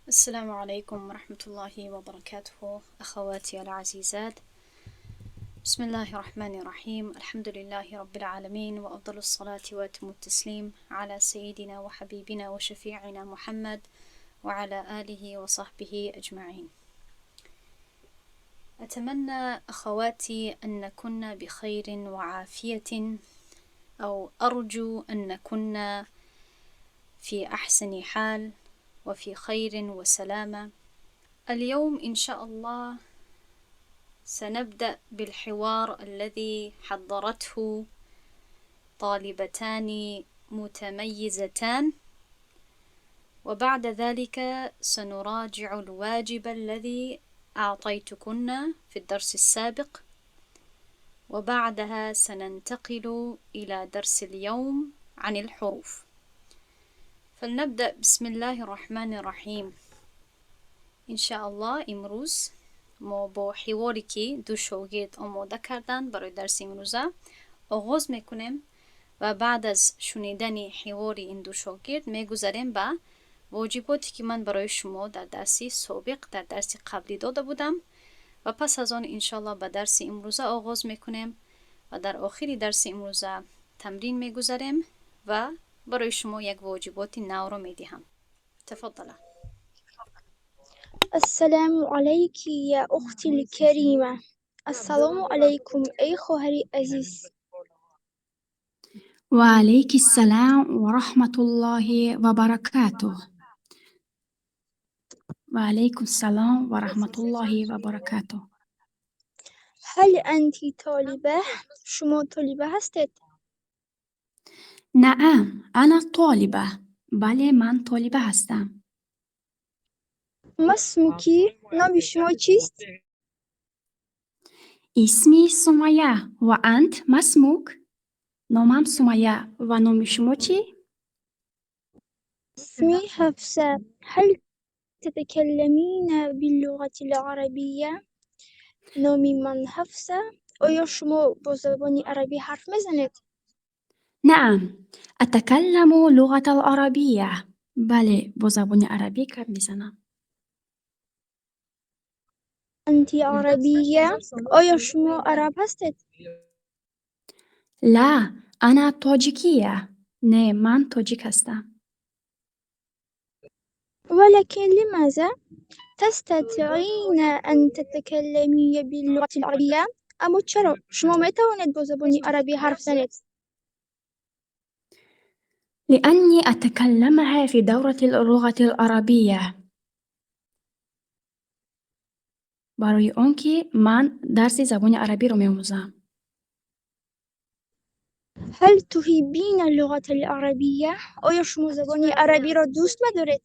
السلام عليكم ورحمة الله وبركاته أخواتي العزيزات. بسم الله الرحمن الرحيم. الحمد لله رب العالمين، وأفضل الصلاة وأتم التسليم على سيدنا وحبيبنا وشفيعنا محمد وعلى آله وصحبه أجمعين. أتمنى أخواتي أن كن بخير وعافية، أو أرجو أن كن في أحسن حال وفي خير وسلامة. اليوم إن شاء الله سنبدأ بالحوار الذي حضرته طالبتان متميزتان، وبعد ذلك سنراجع الواجب الذي أعطيتكن في الدرس السابق، وبعدها سننتقل إلى درس اليوم عن الحروف. فلنبدأ. بسم الله الرحمن الرحیم. انشاءالله امروز ما با حواری که دو شاگرد آماده کردند برای درس امروزه آغاز میکنیم و بعد از شنیدن حوار این دو شاگرد میگذریم به واجباتی که من برای شما در درس سابق، در درس قبلی داده بودم، و پس از آن انشاءالله به درس امروزه آغاز میکنیم و در آخر درس امروزه تمرین میگذریم و برای شما یک واجبات نو را میدهم. تفضل. السلام عليك يا أختي الكريمة. السلام علیکم ای خواهر عزیز. وعليك السلام ورحمة الله وبركاته. وعليكم السلام ورحمة الله وبركاته. هل أنت طالبة؟ شما طالبه هستید؟ نعم، أنا طالبة. بله، من طالبه هستم. ما اسمك؟ نام شما چیست؟ اسمی سمیه و انت ما اسمك؟ نامم سمیه و نام شما چی؟ اسمي حفصة. هل تتكلمين باللغة العربية؟ نام من حفصة. آیا شما با زبان عربی حرف میزنید؟ نعم، أتكلم لغة العربية. بله، با زبان عربی گپ میزنم. أنت عربية؟ آیا شما عرب هستید؟ لا، أنا تاجیکیه. نه، من تاجیک هستم. ولكن لماذا تستطيعين أن تتكلمي باللغة العربية؟ اما چرا شما می توانید با زبان عربی حرف زنید؟ لأني أتكلمها في دورة اللغة العربية. برای آنکه من درس زبان عربی را می‌آموزم. هل تحبين اللغة العربية؟ آیا شما زبان عربی را دوست می‌دارید؟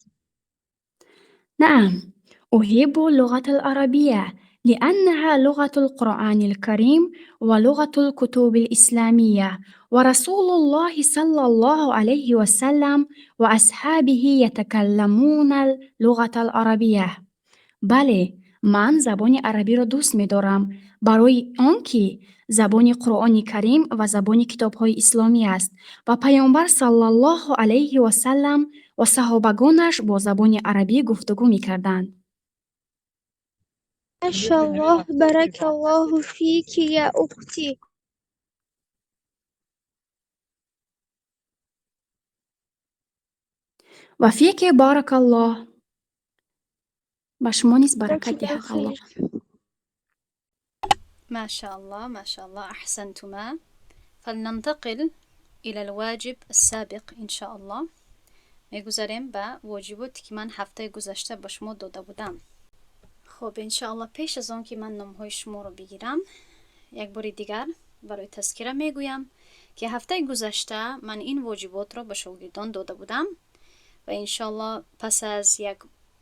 نعم، أحب اللغة العربية لأنها لغة القرآن الكريم ولغة الكتب الإسلامية، ورسول الله صلى الله عليه وسلم وأصحابه يتكلمون اللغة العربية. بله، من زبان عربی را دوست می‌دارم برای آنکه زبان قرآن کریم و زبان کتاب‌های اسلامی است و پیامبر صلی الله علیه و سلم و صحابگانش با زبان عربی گفتگو می‌کردند. ما شاء الله، بارك الله فيك يا أختي. و فیک بارک الله. به شما نیز برکت جزاك دهد الله. خیر. ما شاء الله، ما شاء الله، أحسنتما. فلننتقل إلى الواجب السابق إن شاء الله. میگذاریم به واجباتی که من هفته گذشته به شما داده بودم. خب انشاءالله پیش از آن که من نامهای شما رو بگیرم، یک بار دیگر برای تذکره میگویم که هفته گذشته من این واجبات را به شاگردان داده بودم و انشاءالله پس از یک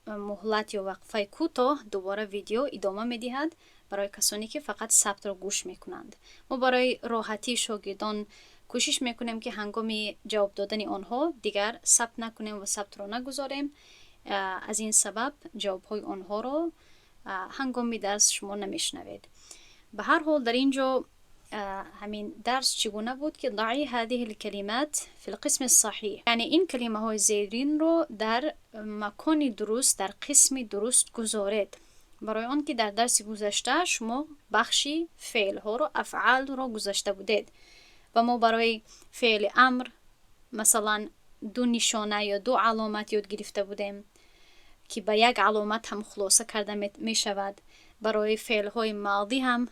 مهلت یا وقفه کوتاه دوباره ویدیو ادامه میدهد برای کسانی که فقط ثبت را گوش میکنند. ما برای راحتی شاگردان کوشش میکنیم که هنگام جواب دادن آنها دیگر ثبت نکنیم و ثبت را نگذاریم. از این سبب جوابهای آنها را هنگام درس شما نمیشنوید. به هر حال در اینجا ҳамин дарс чӣ гуна буд, ки ضعي هذه الكلمات في القسم الصحيح, яъне ин калимаҳои зеринро дар макони дуруст, дар қисми дуруст гузоред. Барои он ки дар дарси гузашта шумо бахши феълҳоро, афъалро гузашта будед ва мо барои феъли амр, масалан, ду нишона ё ду аломат ёд гирифта будем, ки ба як аломат ҳам хулоса карда мешавад. Барои феълҳои модӣ ҳам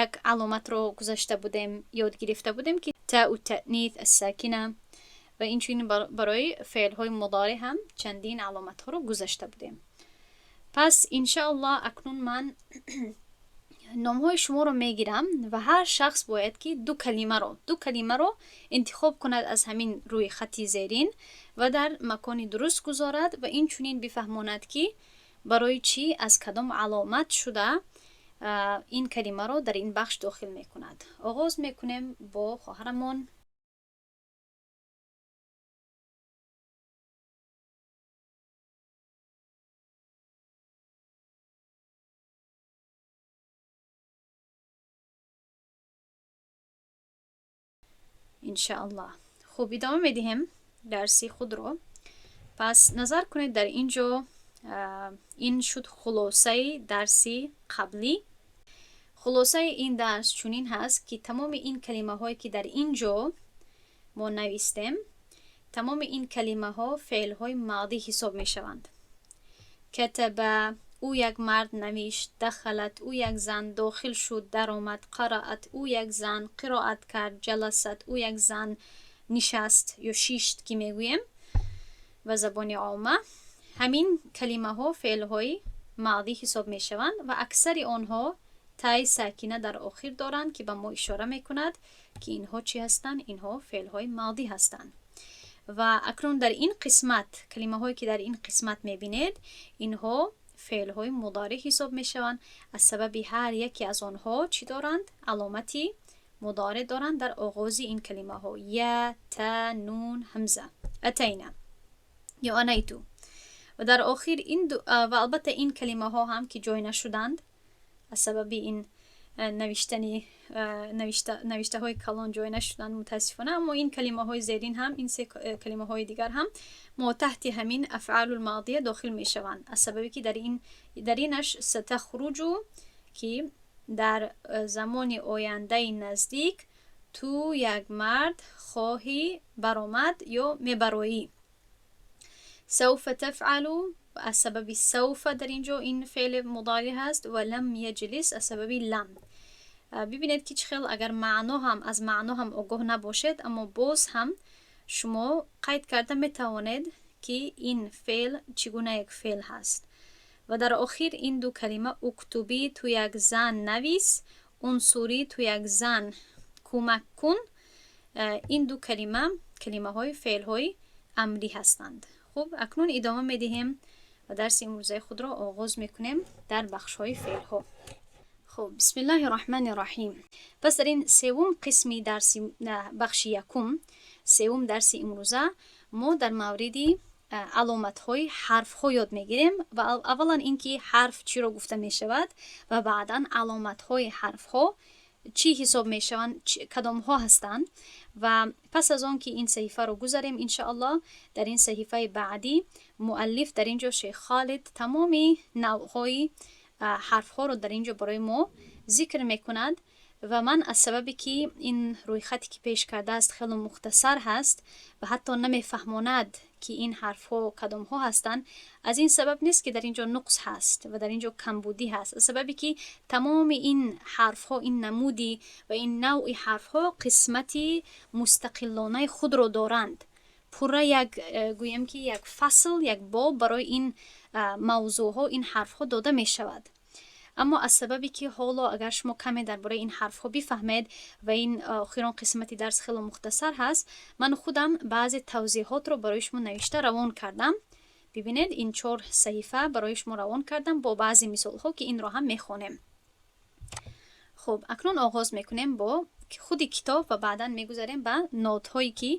як аломатро гузашта будем, ёд гирифта будем, ки تاء التأنيث الساكنة, ва инчунин барои феълҳои мудоре ҳам чандин аломатҳоро гузашта будем. Пас, иншааллоҳ, акнун ман номҳои шуморо мегирам ва ҳар шахс бояд ки ду калимаро интихоб кунад аз ҳамин рӯи хати зерин ва дар макони дуруст гузорад ва инчунин бифаҳмонад, ки барои чӣ, аз кадом аломат шуда ин калимаро дар ин бахш дохил мекунад. Оғоз мекунем бо хоҳарамон. Иншааллоҳ. Хуб, идома медиҳем дарси худро. Пас назар кунед, дар ин ҷо ин шуд хулосаи дарси қаблӣ. Хулосаи ин дарс чунин ҳаст, ки тамоми ин калимаҳое, ки дар ин ҷо мо навистем, тамоми ин калимаҳо феълҳои модӣ ҳисоб мешаванд. كتب, ӯ як мард навишт, دخلت, ӯ як зан дохил шуд, даромад, قرأت, ӯ як зан қироат кард, جلست, ӯ як зан нишаст ё шишт, ки мегӯем ба забони омма. Ҳамин калимаҳо феълҳои модӣ ҳисоб мешаванд ва аксари онҳо تاء ساكنة дар охир доранд, ки ба мо ишора мекунад, ки инҳо чӣ ҳастанд? Инҳо феълҳои модӣ ҳастанд. Ва акнун дар ин қисмат, калимаҳое, ки дар ин қисмат мебинед, инҳо феълҳои мудоре ҳисоб мешаванд. Аз сабаби ҳар яке аз онҳо чӣ доранд? Аломати мудоре доранд дар оғози ин калимаҳо: ياء, تاء, نون, همزة, أتينا ё أنيت. Ва дар охир ин ва албатта ин калимаҳо ҳам, ки ҷой нашуданд аз сабаби ин навиштани навиштаҳои калон ҷой нашуданд, мутаассифона. Аммо ин калимаҳои зерин ҳам, ин се калимаҳои дигар ҳам мо таҳти ҳамин أفعال الماضية дохил мешаванд, аз сабабе ки дар инаш ستخرج, ки дар замони ояндаи наздик ту як мард хоҳӣ баромад ё мебароӣ. سوف تفعل, аз сабаби سوف дар ин ҷо ин феъли مضارع ҳаст, ва لم يجلس аз сабаби لم. Бибинед, ки чӣ хел, агар маъно ҳам, аз маъно ҳам огоҳ набошед, аммо боз ҳам шумо қайд карда метавонед, ки ин феъл чӣ гуна як феъл ҳаст. Ва дар охир ин ду калима: اكتبي, ту як зан навис, انصري, ту як зан кӯмак кун. Ин ду калима калимаҳои феълҳои амрӣ ҳастанд. Хуб, акнун идома медиҳем ва дарси имрӯзаи худро оғоз мекунем дар бахшҳои феълҳо. Хуб, بسم الله الرحمن الرحيم. Пас дар ин севум қисми дарси бахши якум, севум дарси имрӯза мо дар мавриди аломатҳои ҳарфҳо ёд мегирем. Ва аввалан ин ки ҳарф чиро гуфта мешавад ва баъдан аломатҳои ҳарфҳо чӣ ҳисоб мешаванд, кадомҳо ҳастанд. Ва пас аз он ки ин саҳифаро гузарем, иншоаллоҳ, дар ин саҳифаи баъдӣ муаллиф дар ин ҷо, шейх Холид, тамоми навъҳои ҳарфҳоро дар ин ҷо барои мо зикр мекунад. Ва ман аз сабабе ки ин рӯйхате, ки пеш кардааст, хело мухтасар ҳаст ва ҳатто намефаҳмонад, ки ин ҳарфҳо кадомҳо ҳастанд, аз ин сабаб нест, ки дар ин ҷо нуқс ҳаст ва дар ин ҷо камбудӣ ҳаст, аз сабабе ки тамоми ин ҳарфҳо, ин намуди ва ин навъи ҳарфҳо қисмати мустақиллонаи худро доранд. Пурра як гӯем, ки як фасл, як боб барои ин мавзӯъҳо, ин ҳарфҳо дода мешавад. Аммо аз сабабе ки ҳоло агар шумо каме дар бораи ин ҳарфҳо бифаҳмед ва ин охирон қисмати дарс хело мухтасар ҳаст, ман худам баъзе тавзеҳотро барои шумо навишта равон кардам. Бибинед, ин чор саҳифа барои шумо равон кардам бо баъзе мисолҳо, ки инро ҳам мехонем. Хуб, акнун оғоз мекунем бо худи китоб ва баъдан мегузарем ба нотҳое, ки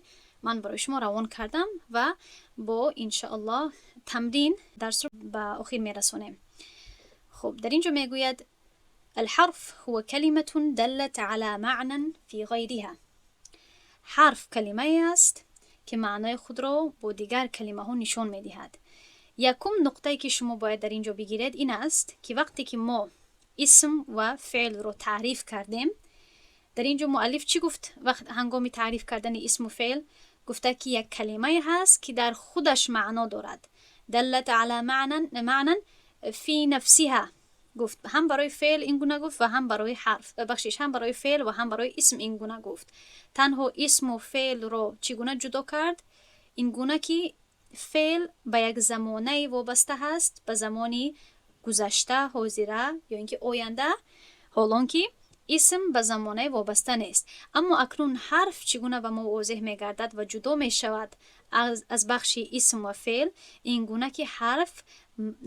ман барои шумо равон кардам, ва бо, иншоаллоҳ, тамрин дарсро ба охир мерасонем. Хуб, дар ин ҷо мегӯяд: الحرف هو كلمة دلت على معنى في غيرها. ҳарф калимае аст, ки маънои худро бо дигар калимаҳо нишон медиҳад. Якум нуқтае, ки шумо бояд дар ин ҷо бигиред, ин аст, ки вақте ки мо исм ва феълро таъриф кардем, дар ин ҷо муаллиф чӣ гуфт? Вақт ҳангоми таъриф кардани исму феъл гуфта, ки як калимае ҳаст, ки дар худаш маъно дорад. دلت على معنى في نفسها гуфт. Ҳам барои феъл ин гуна гуфт ва ҳам барои ҳарф, бахшиш, ҳам барои феъл ва ҳам барои исм ин гуна гуфт. Танҳо исму феълро чӣ гуна ҷудо кард? Ин гуна, ки феъл ба як замонае вобаста ҳаст, ба замони гузашта, ҳозира ё ин ки оянда, ҳолон ки исм ба замонае вобаста нест. Аммо акнун ҳарф чӣ гуна ба мо возеҳ мегардад ва ҷудо мешавад аз бахши исм ва феъл? Ин гуна, ки ҳарф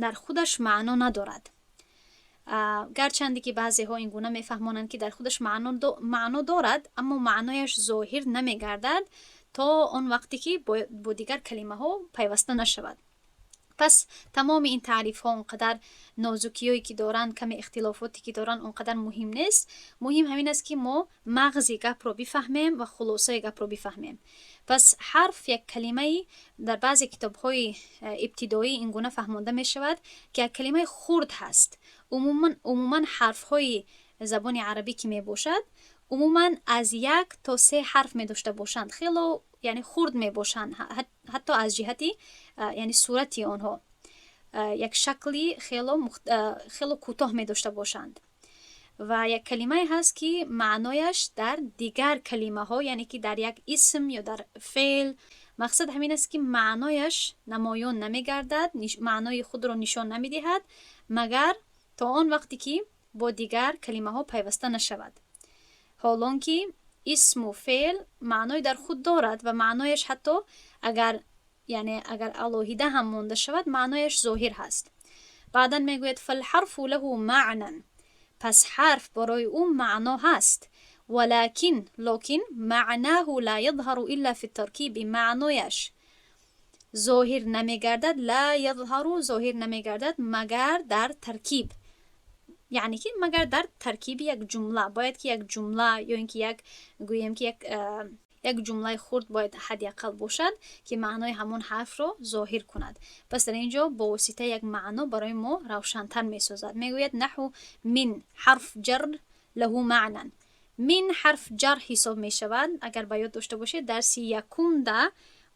дар худаш маъно надорад. Гарчанде ки баъзеҳо ин гуна мефаҳмонанд, ки дар худаш маъно дорад, аммо маънояш зоҳир намегардад то он вақте ки бо дигар калимаҳо пайваста нашавад. Пас тамоми ин таърифҳо, он қадар нозукиҳое ки доранд, каме ихтилофоте ки доранд, он қадар муҳим нест. Муҳим ҳамин аст, ки мо мағзи гапро бифаҳмем ва хулосаи гапро бифаҳмем. Пас ҳарф як калимаи, дар баъзе китобҳои ибтидоӣ ин гуна фаҳмонда мешавад, ки як калимаи хурд ҳаст. Умуман ҳарфҳои забони арабӣ ки мебошад, умуман аз як то се ҳарф медошта бошанд, хело яъне хурд мебошанд, ҳатто аз ҷиҳати яъне сурати онҳо як шакли хело кӯтоҳ медошта бошанд. Ва як калимае ҳаст, ки маънояш дар дигар калимаҳо, яъне ки дар як исм ё дар феъл, мақсад ҳамин аст, ки маънояш намоён намегардад, маънои худро нишон намедиҳад, магар то он вақте ки бо дигар калимаҳо пайваста нашавад. Ҳолон ки исму феъл маънои дар худ дорад ва маънояш ҳатто агар, яъне агар алоҳида ҳам монда шавад, маънояш зоҳир ҳаст. Баъдан мегӯяд: فالحرف له معنى. Пас ҳарф барои ӯ маъно ҳаст. ولكن локин معناه لا يظهر إلا في التركيب. Маънояш зоҳир намегардад, لا يظهر зоҳир намегардад, магар дар таркиб, яъне ки магар дар таркиби як ҷумла. Бояд ки як ҷумла ё ин ки як, гӯем ки як ҷумлаи хурд бояд ҳадди ақал бошад, ки маънои ҳамон ҳарфро зоҳир кунад. Пас дар ин ҷо бо воситаи як маъно барои мо равшантар месозад. Мегӯяд: نحو من حرف جر له معنى. من ҳарф ҷар ҳисоб мешавад. Агар ба ёд дошта бошед, дарси якумда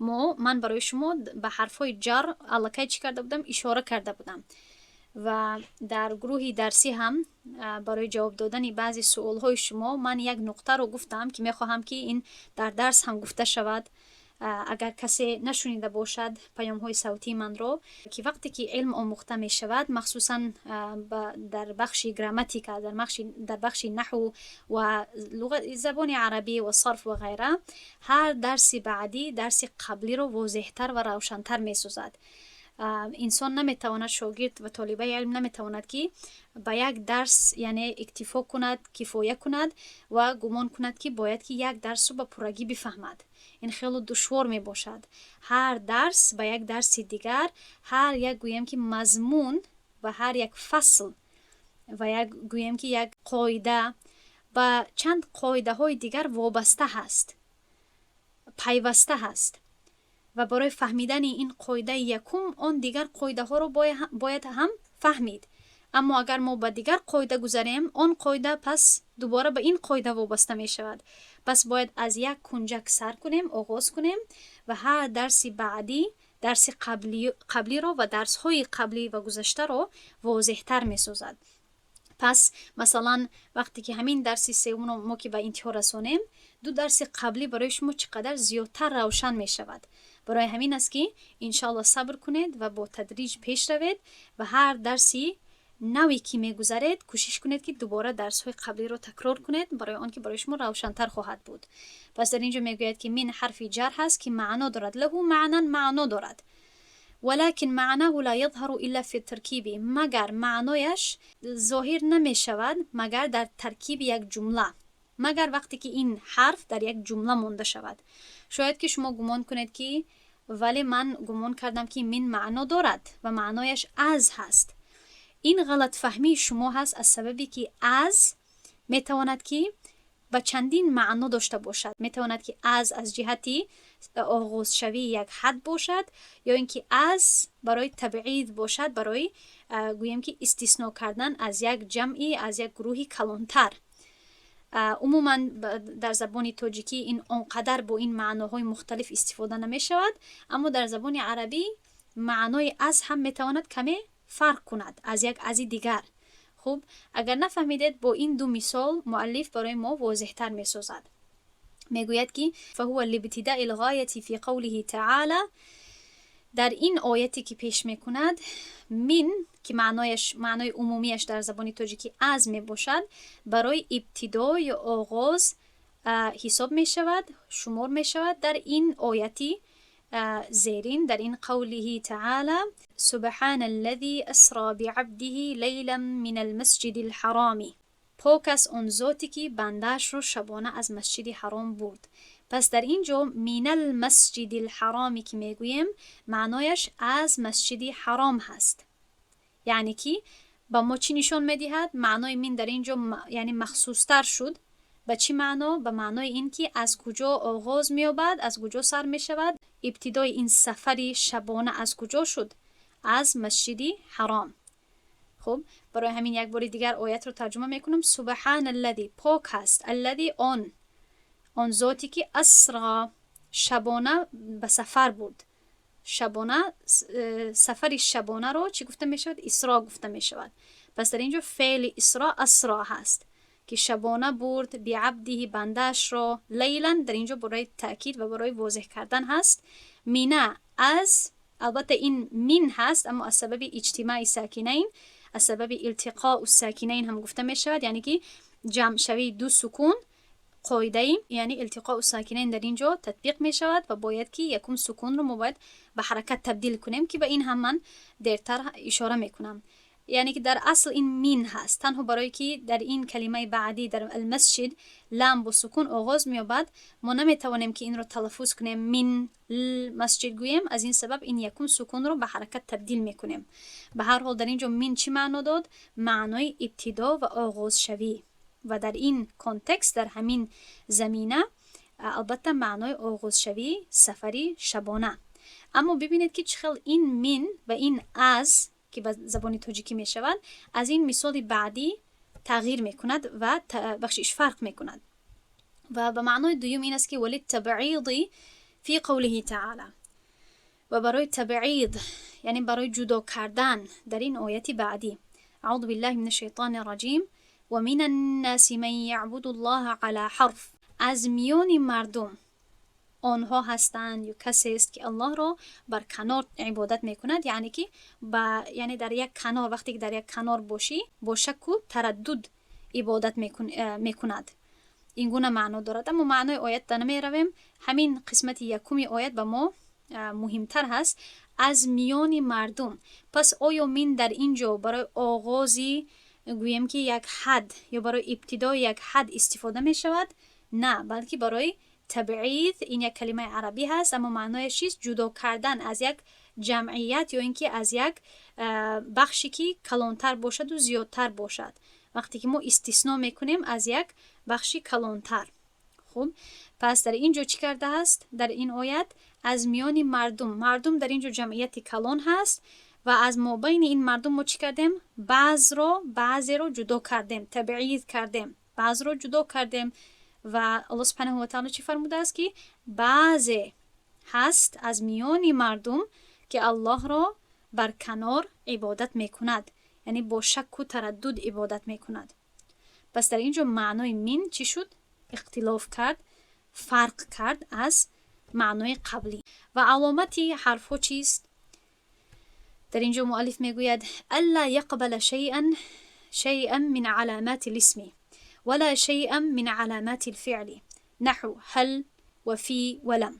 мо, ман барои шумо ба ҳарфҳои ҷар аллакай чӣ карда будам? Ишора карда будам. Ва дар гурӯҳи дарсӣ ҳам барои ҷавоб додани баъзе суолҳои шумо ман як нуқтаро гуфтам, ки мехоҳам, ки ин дар дарс ҳам гуфта шавад, агар касе нашунида бошад паёмҳои савтии манро, ки вақте ки илм омӯхта мешавад, махсусан дар бахши грамматика, дар бахши наҳву ва забони арабӣ ва сарф ва ғайра, ҳар дарси баъдӣ дарси қаблиро возеҳтар ва равшантар месозад. Инсон наметавонад, шогирд ва толибаи илм наметавонад, ки ба як дарс яъне иктифо кунад, кифоя кунад ва гумон кунад, ки бояд ки як дарсро ба пуррагӣ бифаҳмад. Ин хело душвор мебошад. Ҳар дарс ба як дарси дигар, ҳар як, гӯем ки, мазмун ва ҳар як фасл ва як, гӯем ки, як қоида ба чанд қоидаҳои дигар вобаста ҳаст, пайваста ҳаст ва барои фаҳмидани ин қоидаи якум он дигар қоидаҳоро бояд ҳам фаҳмид. Аммо агар мо ба дигар қоида гузарем, он қоида пас дубора ба ин қоида вобаста мешавад. Пас бояд аз як кунҷак сар кунем, оғоз кунем ва ҳар дарси баъдӣ дарси қаблиро ва дарсҳои қаблӣ ва гузаштаро возеҳтар месозад. Пас масалан, вақте ки ҳамин дарси сеюмро мо ки ба интиҳо расонем, ду дарси қаблӣ барои шумо чӣ қадар зиёдтар равшан мешавад. Барои ҳамин аст, ки иншоалло сабр кунед ва бо тадриҷ пеш равед ва ҳар дарси наве ки мегузаред, кӯшиш кунед, ки дубора дарсҳои қаблиро такрор кунед, барои он ки барои шумо равшантар хоҳад буд. Пас дар ин ҷо мегӯяд, ки من ҳарфи ҷар ҳаст, ки маъно дорад. له معنى маъно дорад. ولكن معناه لا يظهر إلا في التركيب. Магар маънояш зоҳир намешавад, магар дар таркиби як ҷумла, магар вақте ки ин ҳарф дар як ҷумла монда шавад. Шояд ки шумо гумон кунед, ки вале ман гумон кардам, ки من маъно дорад ва маънояш аз ҳаст. Ин ғалатфаҳмии шумо ҳаст, аз сабабе ки аз метавонад ки ба чандин маъно дошта бошад. Метавонад ки аз ҷиҳати оғозшавии як ҳад бошад ё ин ки аз барои табъид бошад, барои гӯем ки истисно кардан аз як ҷамъи, аз як гурӯҳи калонтар. Умуман дар забони тоҷикӣ ин он қадар бо ин маъноҳои мухталиф истифода намешавад, аммо дар забони арабӣ маънои аз ҳам метавонад каме фарқ кунад аз як ази дигар. Хуб, агар нафаҳмидед, бо ин ду мисол муаллиф барои мо возеҳтар месозад. Мегӯяд ки فهو لابتداء الغاية في قوله تعالى. Дар ин ояте ки пеш мекунад, мин, ки маънояш, маънои умумиаш дар забони тоҷикӣ аз мебошад, барои ибтидо ё оғоз ҳисоб мешавад, шумор мешавад дар ин ояти зерин, дар ин قوله تعالى: سبحان الذي أسرى بعبده ليلا من المسجد الحرام. Пок аст он зоте, ки бандаашро шабона аз Масҷиди Ҳаром бурд. Пас дар ин ҷо من المسجد الحرام ки мегӯем, маънояш аз Масҷиди Ҳаром ҳаст. Яъне ки ба мо чӣ нишон медиҳад? Маънои мин дар ин ҷо яъне махсустар шуд. Ба чӣ маъно? Ба маънои ин ки аз куҷо оғоз меёбад, аз куҷо сар мешавад, ибтидои ин сафари шабона аз куҷо шуд? Аз Масҷиди Ҳаром. Хуб, барои ҳамин як бори дигар оятро тарҷума мекунам. سبحان الذي, пок ҳаст, الذي, он зоте ки, أسرى, шабона ба сафар бурд. Шабона, сафари шабонаро чӣ гуфта мешавад? Исро гуфта мешавад. Пас дар ин ҷо феъли исро أسرى ҳаст, ки шабона бурд, بعبده, бандаашро, ليلا дар ин ҷо барои таъкид ва барои возеҳ кардан ҳаст. من аз, албатта ин мин ҳаст, аммо аз сабаби اجتماع ساكنين, аз сабаби التقاء الساكنين ҳам гуфта мешавад, яъне ки ҷамъшавии ду сукун, қоидаи яъне التقاء الساكنين дар ин ҷо татбиқ мешавад ва бояд ки якум сукунро мо бояд ба ҳаракат табдил кунем, ки ба ин ҳам ман дертар ишора мекунам. Яъне ки дар асл ин мин ҳаст, танҳо барое ки дар ин калимаи баъдӣ, дар المسجد, лам бо сукун оғоз меёбад, мо наметавонем ки инро талаффуз кунем, من المسجد гӯем. Аз ин сабаб ин якум сукунро ба ҳаракат табдил мекунем. Ба ҳар ҳол, дар ин ҷо мин чӣ маъно дод? Маънои ибтидо ва оғозшавӣ ва дар ин контекст, дар ҳамин замина, албатта маънои оғозшавии сафари шабона. Аммо бибинед, ки чӣ хел ин мин ва ин аз, ки ба забони тоҷикӣ мешавад, аз ин мисоли баъдӣ тағйир мекунад ва бахшиш, фарқ мекунад. Ва ба маънои дуюм ин аст, ки وللتبعيض في قوله تعالى, ва барои табъид, яъне барои ҷудо кардан дар ин ояти баъдӣ: أعوذ بالله من الشيطان الرجيم: ومن الناس من يعبد الله على حرف. Аз миёни мардум онҳо ҳастанд ё касест, ки Аллоҳро бар канор ибодат мекунад, яъне ки ба яъне дар як канор, вақте ки дар як канор бошӣ, бо шакку тараддуд ибодат мекунад. Ин гуна маъно дорад, аммо маънои оятда намеравем. Ҳамин қисмати якуми оят ба мо муҳимтар ҳаст. Аз миёни мардум. Пас оё мин дар ин ҷо барои оғози, гӯем ки, як ҳад ё барои ибтидои як ҳад истифода мешавад? На, балки барои табъид. Ин як калимаи арабӣ ҳаст, аммо маънояш чист? Ҷудо кардан аз як ҷамъият ё ин ки аз як бахше, ки калонтар бошаду зиёдтар бошад, вақте ки мо истисно мекунем аз як бахши калонтар. Хуб, пас дар ин ҷо чӣ кардааст дар ин оят? Аз миёни мардум. Мардум дар ин ҷо ҷамъияти калон ҳаст ва аз мобайни ин мардум мо чӣ кардем? Баъзро, баъзеро ҷудо кардем, табъид кардем, баъзро ҷудо кардем. Ва Аллоҳ سبحانه وتعالى чӣ фармудааст? Ки баъзе ҳаст аз миёни мардум, ки Аллоҳро бар канор ибодат мекунад, яъне бо шакку тараддуд ибодат мекунад. Пас дар ин ҷо маънои мин чӣ шуд? Ихтилоф кард, фарқ кард аз маънои қаблӣ. Ва аломати ҳарфҳо чист? Дар ин ҷо муаллиф мегӯяд: ألا يقبل شيئا من علامات الاسم ولا شيئا من علامات الفعل نحو هل وفي ولم.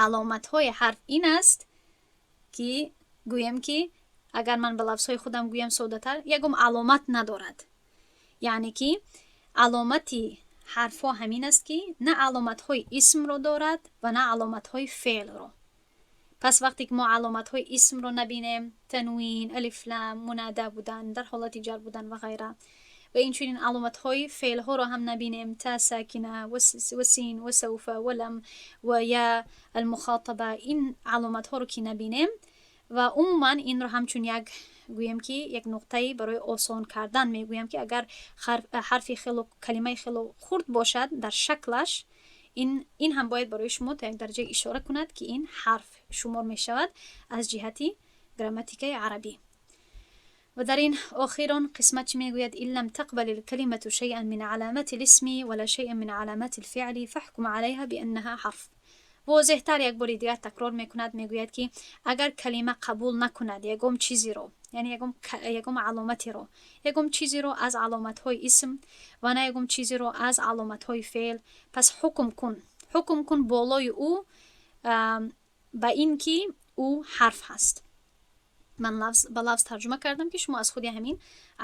Аломатҳои ҳарф ин аст, ки гӯем ки, агар ман ба лафзҳои худам гӯям соддатар, ягон аломат надорад. Яъне ки аломати ҳарфҳо ҳамин аст, ки на аломатҳои исмро дорад ва на аломатҳои феълро. Пас вақте ки мо аломатҳои исмро набинем, танвин, алиф лам, мунада будан, дар ҳолати ҷар будан ва ғайра, ва инчунин аломатҳои феълҳоро ҳам набинем, та сакина ва син ва савфа ва лам ва я алмухотаба, ин аломатҳоро ки набинем ва умуман инро ҳамчун як гӯем ки як нуқтаи барои осон кардан мегӯям, ки агар ҳарфи хело, калимаи хело хурд бошад дар шаклаш, ин ҳам бояд барои шумо то як дараҷа ишора кунад, ки ин ҳарф шумор мешавад аз ҷиҳати грамматикаи арабӣ. Ва дар ин охирон қисмат чӣ мегӯяд? إن لم تقبل الكلمة شيئا من علامات الاسم ولا شيئا من علامات الفعل فاحكم عليها بأنها حرف. Возеҳтар як бори дигар такрор мекунад, мегӯяд, ки агар калима қабул накунад ягон чизеро, яъне ягон аломатеро, ягон чизеро аз аломатҳои исм ва на ягон чизеро аз аломатҳои феъл, пас ҳукм кун, ҳукм кун болои ӯ ба ин ки ӯ ҳарф ҳаст. Ман ба лафз тарҷума кардам, ки шумо аз худи ҳамин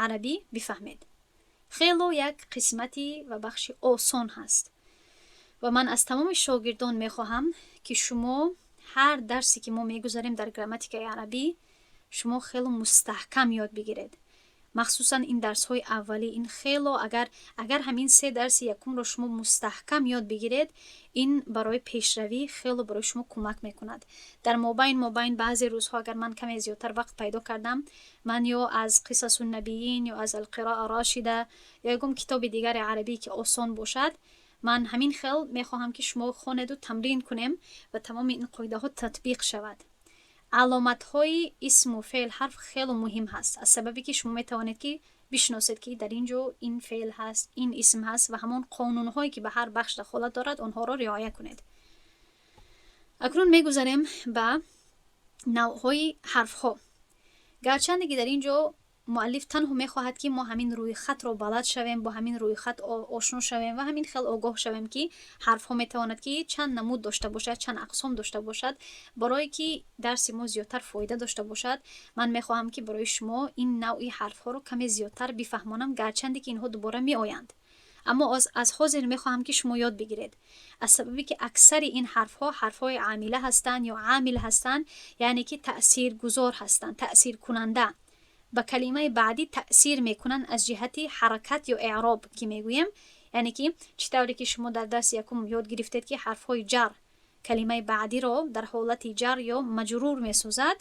арабӣ бифаҳмед. Хело як қисмати ва бахши осон ҳаст ва ман аз тамоми шогирдон мехоҳам, ки шумо ҳар дарсе ки мо мегузарем дар грамматикаи арабӣ, шумо хело мустаҳкам ёд бигиред, махсусан ин дарсҳои аввалӣ. Ин хело агар ҳамин се дарси якумро шумо мустаҳкам ёд бигиред, ин барои пешравӣ хело барои шумо кӯмак мекунад. Дар мобайн баъзе рӯзҳо, агар ман каме зиёдтар вақт пайдо кардам, ман ё аз Қисасу набиин, ё аз Алқироа рошида, ё ягон китоби дигари арабӣ, ки осон бошад, ман ҳамин хел мехоҳам, ки шумо хонеду тамрин кунем ва тамоми ин қоидаҳо татбиқ шавад. Аломатҳои исму феъл, ҳарф хело муҳим ҳаст, аз сабабе ки шумо метавонед, ки бишносед, ки дар ин ҷо ин феъл ҳаст, ин исм ҳаст ва ҳамон қонунҳое, ки ба ҳар бахш дахолат дорад, онҳоро риоя кунед. Акнун мегузарем ба навъҳои ҳарфҳо. Гарчанде ки дар ин ҷо муаллиф танҳо мехоҳад, ки мо ҳамин рӯйхатро балад шавем, бо ҳамин рӯйхат ошно шавем ва ҳамин хел огоҳ шавем, ки ҳарфҳо метавонад, ки чанд намуд дошта бошад, чанд ақсом дошта бошад, барое ки дарси мо зиёдтар фоида дошта бошад, ман мехоҳам, ки барои шумо ин навъи ҳарфҳоро каме зиёдтар бифаҳмонам. Гарчанде ки инҳо дубора меоянд, аммо аз ҳозир мехоҳам, ки шумо ёд бигиред, аз сабабе ки аксари ин ҳарфҳо ҳарфҳои амила ҳастанд ё амил ҳастанд, яъне ки таъсиргузор ҳастанд, таъсиркунанда, ба калимаи баъдӣ таъсир мекунанд аз ҷиҳати ҳаракат ё эъроб ки мегӯем. Яъне ки чӣ тавре ки шумо дар дарси якум ёд гирифтед, ки ҳарфҳои ҷар калимаи баъдиро дар ҳолати ҷар ё маҷрур месозад,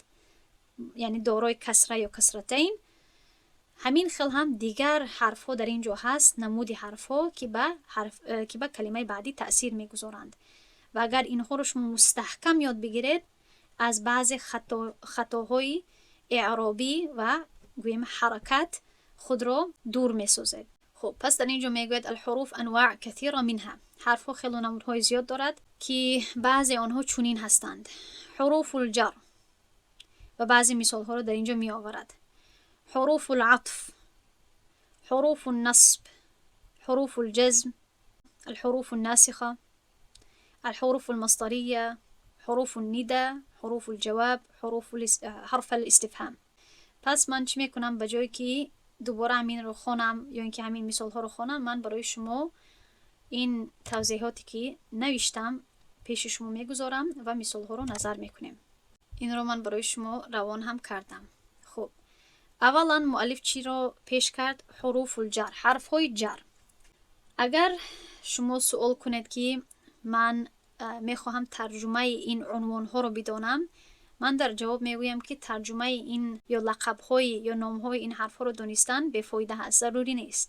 яъне дорои касра ё касратайн, ҳамин хел ҳам дигар ҳарфҳо дар ин ҷо ҳаст, намуди ҳарфҳо, ки ба калимаи баъдӣ таъсир мегузоранд. Ва агар инҳоро шумо мустаҳкам ёд бигиред, аз баъзе хатоҳои эъробӣ ва гӯем ҳаракат худро дур месозед. Хуб, пас дар ин ҷо мегӯяд: الحروف أنواع كثيرة، منها. Ҳарфҳо хело намудҳои зиёд дорад, ки баъзе онҳо чунин ҳастанд: حروف الجر, ва баъзе мисолҳоро дар ин ҷо меоварад, حروف العطف, حروف النصب, حروف الجزم, الحروف الناسخة, الحروف المصدرية, حروف الندى, حروف الجواب, حروف حرف الاستفهام. Пас ман чӣ мекунам? Ба ҷое ки дубора ҳаминро хонам ё ин ки ҳамин мисолҳоро хонам, ман барои шумо ин тавзеҳоте, ки навиштам, пеши шумо мегузорам ва мисолҳоро назар мекунем. Инро ман барои шумо равон ҳам кардам. Хуб, аввалан муаллиф чиро пеш кард? حروف الجر, ҳарфҳои ҷар. Агар шумо суол кунед, ки ман мехоҳам тарҷумаи ин унвонҳоро бидонам, ман дар ҷавоб мегӯям, ки тарҷумаи ин ё лақабҳои ё номҳои ин ҳарфҳоро донистан бефоида ҳаст, зарурӣ нест,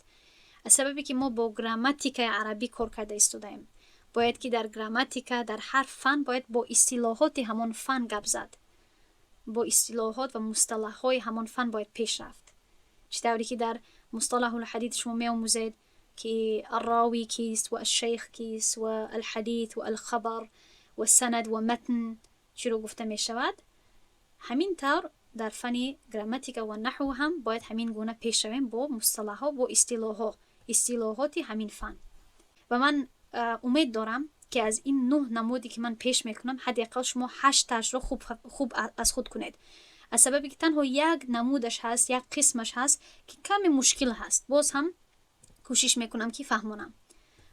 аз сабабе ки мо бо грамматикаи арабӣ кор карда истодаем. Бояд ки дар грамматика, дар ҳар фан бояд бо истилоҳоти ҳамон фан гап зад, бо истилоҳот ва мусталаҳҳои ҳамон фан бояд пеш рафт. Чӣ тавре ки дар мусталаҳулҳадид шумо меомӯзед, ки الراوي кист ва الشيخ кист ва الحديث ва الخبر ва سند ва متن чиро гуфта мешавад, ҳамин тавр дар фани грамматика ва наҳв ҳам бояд ҳамин гуна пеш равем, бо мусталаҳҳо, бо истилоҳҳо, истилоҳоти ҳамин фан. Ва ман умед дорам, ки аз ин нӯҳ намуде, ки ман пеш мекунам, ҳадди ақал шумо ҳашттаашро хуб аз худ кунед, аз сабабе ки танҳо як намудаш ҳаст, як қисмаш ҳаст, ки каме мушкил ҳаст. Боз ҳам кӯшиш мекунам, ки фаҳмонам.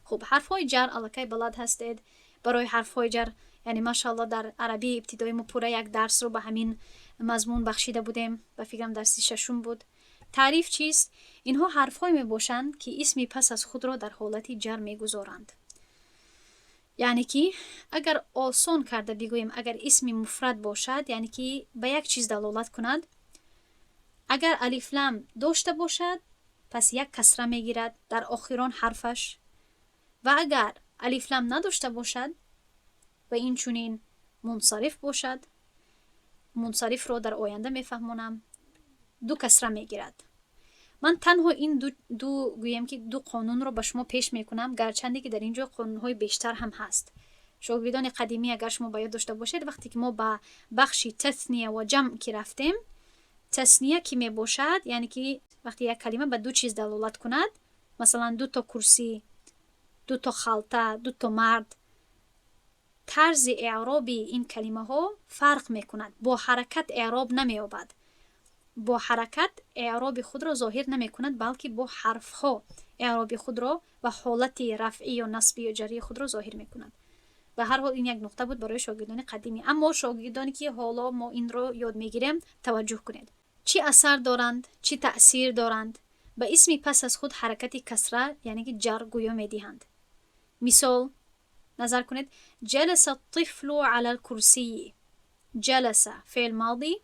Хуб, ҳарфҳои ҷар аллакай балад ҳастед. Барои ҳарфҳои ҷар Яъне, машаалло, дар арабии ибтидоӣ мо пурра як дарсро ба ҳамин мазмун бахшида будем, ба фикрам, дарси шашум буд. Таъриф чист? Инҳо ҳарфҳое мебошанд, ки исми пас аз худро дар ҳолати ҷар мегузоранд. Яъне ки агар осон карда бигӯем, агар исми муфрад бошад, яъне ки ба як чиз далолат кунад, агар алифлам дошта бошад, пас як касра мегирад дар охирон ҳарфаш, ва агар алифлам надошта бошад ва инчунин мунсариф бошад, мунсарифро дар оянда мефаҳмонам, ду касра мегирад. Ман танҳо ин ду, гӯем ки, ду қонунро ба шумо пеш мекунам, гарчанде ки дар ин ҷо қонунҳои бештар ҳам ҳаст. Шогирдони қадимӣ, агар шумо ба ёд дошта бошед, вақте ки мо ба бахши тасния ва ҷамъ ки рафтем, тасния ки мебошад, яъне ки вақте як калима ба ду чиз далолат кунад, масалан, дуто курсӣ, дуто халта, дуто мард, тарзи эъроби ин калимаҳо фарқ мекунад, бо ҳаракат эъроб намеёбад, бо ҳаракат эъроби худро зоҳир намекунад, балки бо ҳарфҳо эъроби худро ва ҳолати рафъӣ ё насбӣ ё ҷаррии худро зоҳир мекунад. Ба ҳар ҳол, ин як нуқта буд барои шогирдони қадимӣ. Аммо шогирдоне ки ҳоло мо инро ёд мегирем, таваҷҷӯҳ кунед, чӣ асар доранд, чӣ таъсир доранд. Ба исми пас аз худ ҳаракати касра, яъне ки ҷар гӯё медиҳанд. Мисол назар кунед: جلس الطفل على الكرسي. جلس феъл ماضی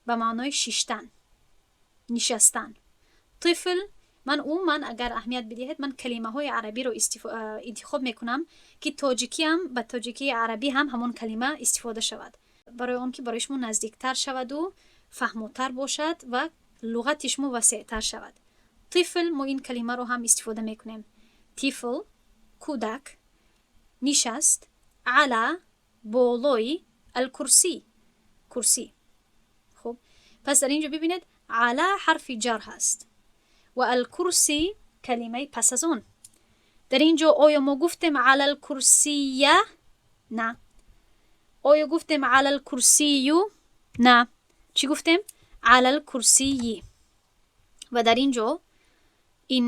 ба маънои шиштан, нишастан. طفل, ман умуман, агар аҳамият бидиҳед, ман калимаҳои арабиро интихоб мекунам, ки тоҷикиам ба тоҷикии арабӣ ҳам ҳамон калима истифода шавад, барои он ки барои шумо наздиктар шаваду фаҳмотар бошад ва луғати шумо васеътар шавад. طفل, мо ин калимаро ҳам истифода мекунем. طفل кӯдак, нишаст, على болои, الكرسي курсӣ. Хуб, пас дар ин ҷо бибинед, على ҳарфи ҷар ҳаст ва الكرسي калимаи пас аз он. Дар ин ҷо оё мо гуфтем على الكرسي؟ На. Оё гуфтем على الكرسي؟ На. Чӣ гуфтем? على الكرسي. Ва дар ин ҷо ин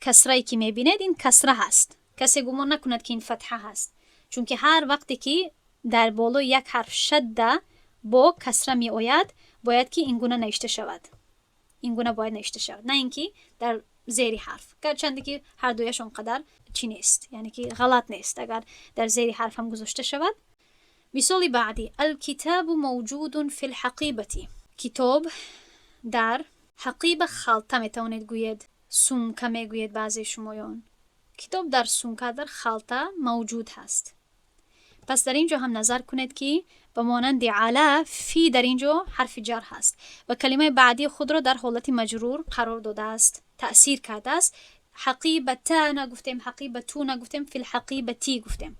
касрае ки мебинед, ин касра ҳаст. Касе гумон накунад, ки ин фатҳа ҳаст, чунки ҳар вақте ки дар болои як ҳарф шадда бо касра меояд, бояд ки ин гуна навишта шавад, ин гуна бояд навишта шавад, на ин ки дар зери ҳарф. Гарчанде ки ҳардуяш он қадар чӣ нест, яъне ки ғалат нест, агар дар зери ҳарф ҳам гузошта шавад. Мисоли баъдӣ: الكتاب موجود في الحقيبة. Китоб дар حقيبة халта метавонед гӯед, сумка мегӯед баъзеи шумоён. Китоб дар сумка, дар халта мавҷуд ҳаст. Пас дар ин ҷо ҳам назар кунед, ки ба монанди على, في дар ин ҷо ҳарфи ҷар ҳаст ва калимаи баъдии худро дар ҳолати маҷрур қарор додааст, таъсир кардааст. حقيبة нагуфтем, حقيبة нагуфтем, في الحقيبة гуфтем.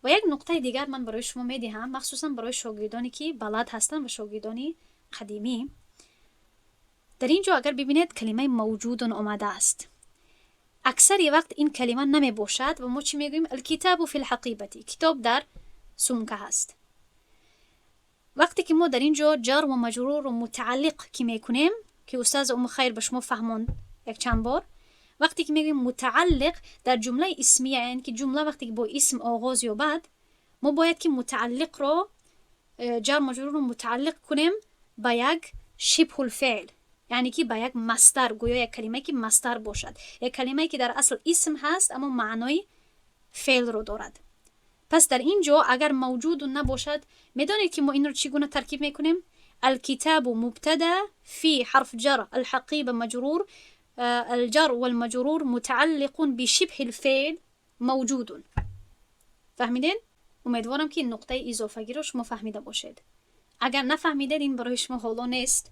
Ва як нуқтаи дигар ман барои шумо медиҳам, махсусан барои шогирдоне ки балад ҳастанд ва шогирдони қадимӣ. Дар ин ҷо агар бибинед, калимаи موجود омадааст. Аксари вақт ин калима намебошад ва мо чӣ мегӯем? الكتاب في الحقيبة, китоб дар сумка ҳаст. Вақте ки мо дар ин ҷо ҷар ва маҷрурро мутааллиқ ки мекунем, ки устаз Уму Хайр ба шумо фаҳмонд якчанд бор, вақте ки мегӯем мутааллиқ дар ҷумлаи исмия, яъне ки ҷумла вақте ки бо исм оғоз ёбад, мо бояд ки мутааллиқро, ҷар маҷрурро мутааллиқ кунем ба як شبه الفعل, яъне ки ба як مصدر, гӯё як калимае ки مصدر бошад, як калимае ки дар асл исм ҳаст, аммо маънои феълро дорад. Пас дар ин ҷо агар موجود набошад, медонед ки мо инро чӣ гуна таркиб мекунем? الكتاب مبتدأ, في حرف جر, الحقيبة مجرور, الجار والمجرور متعلق بشبه الفعل موجود. Фаҳмидед? Умедворам, ки нуқтаи изофагиро шумо фаҳмида бошед. Агар нафаҳмидед, ин барои шумо ҳоло нест.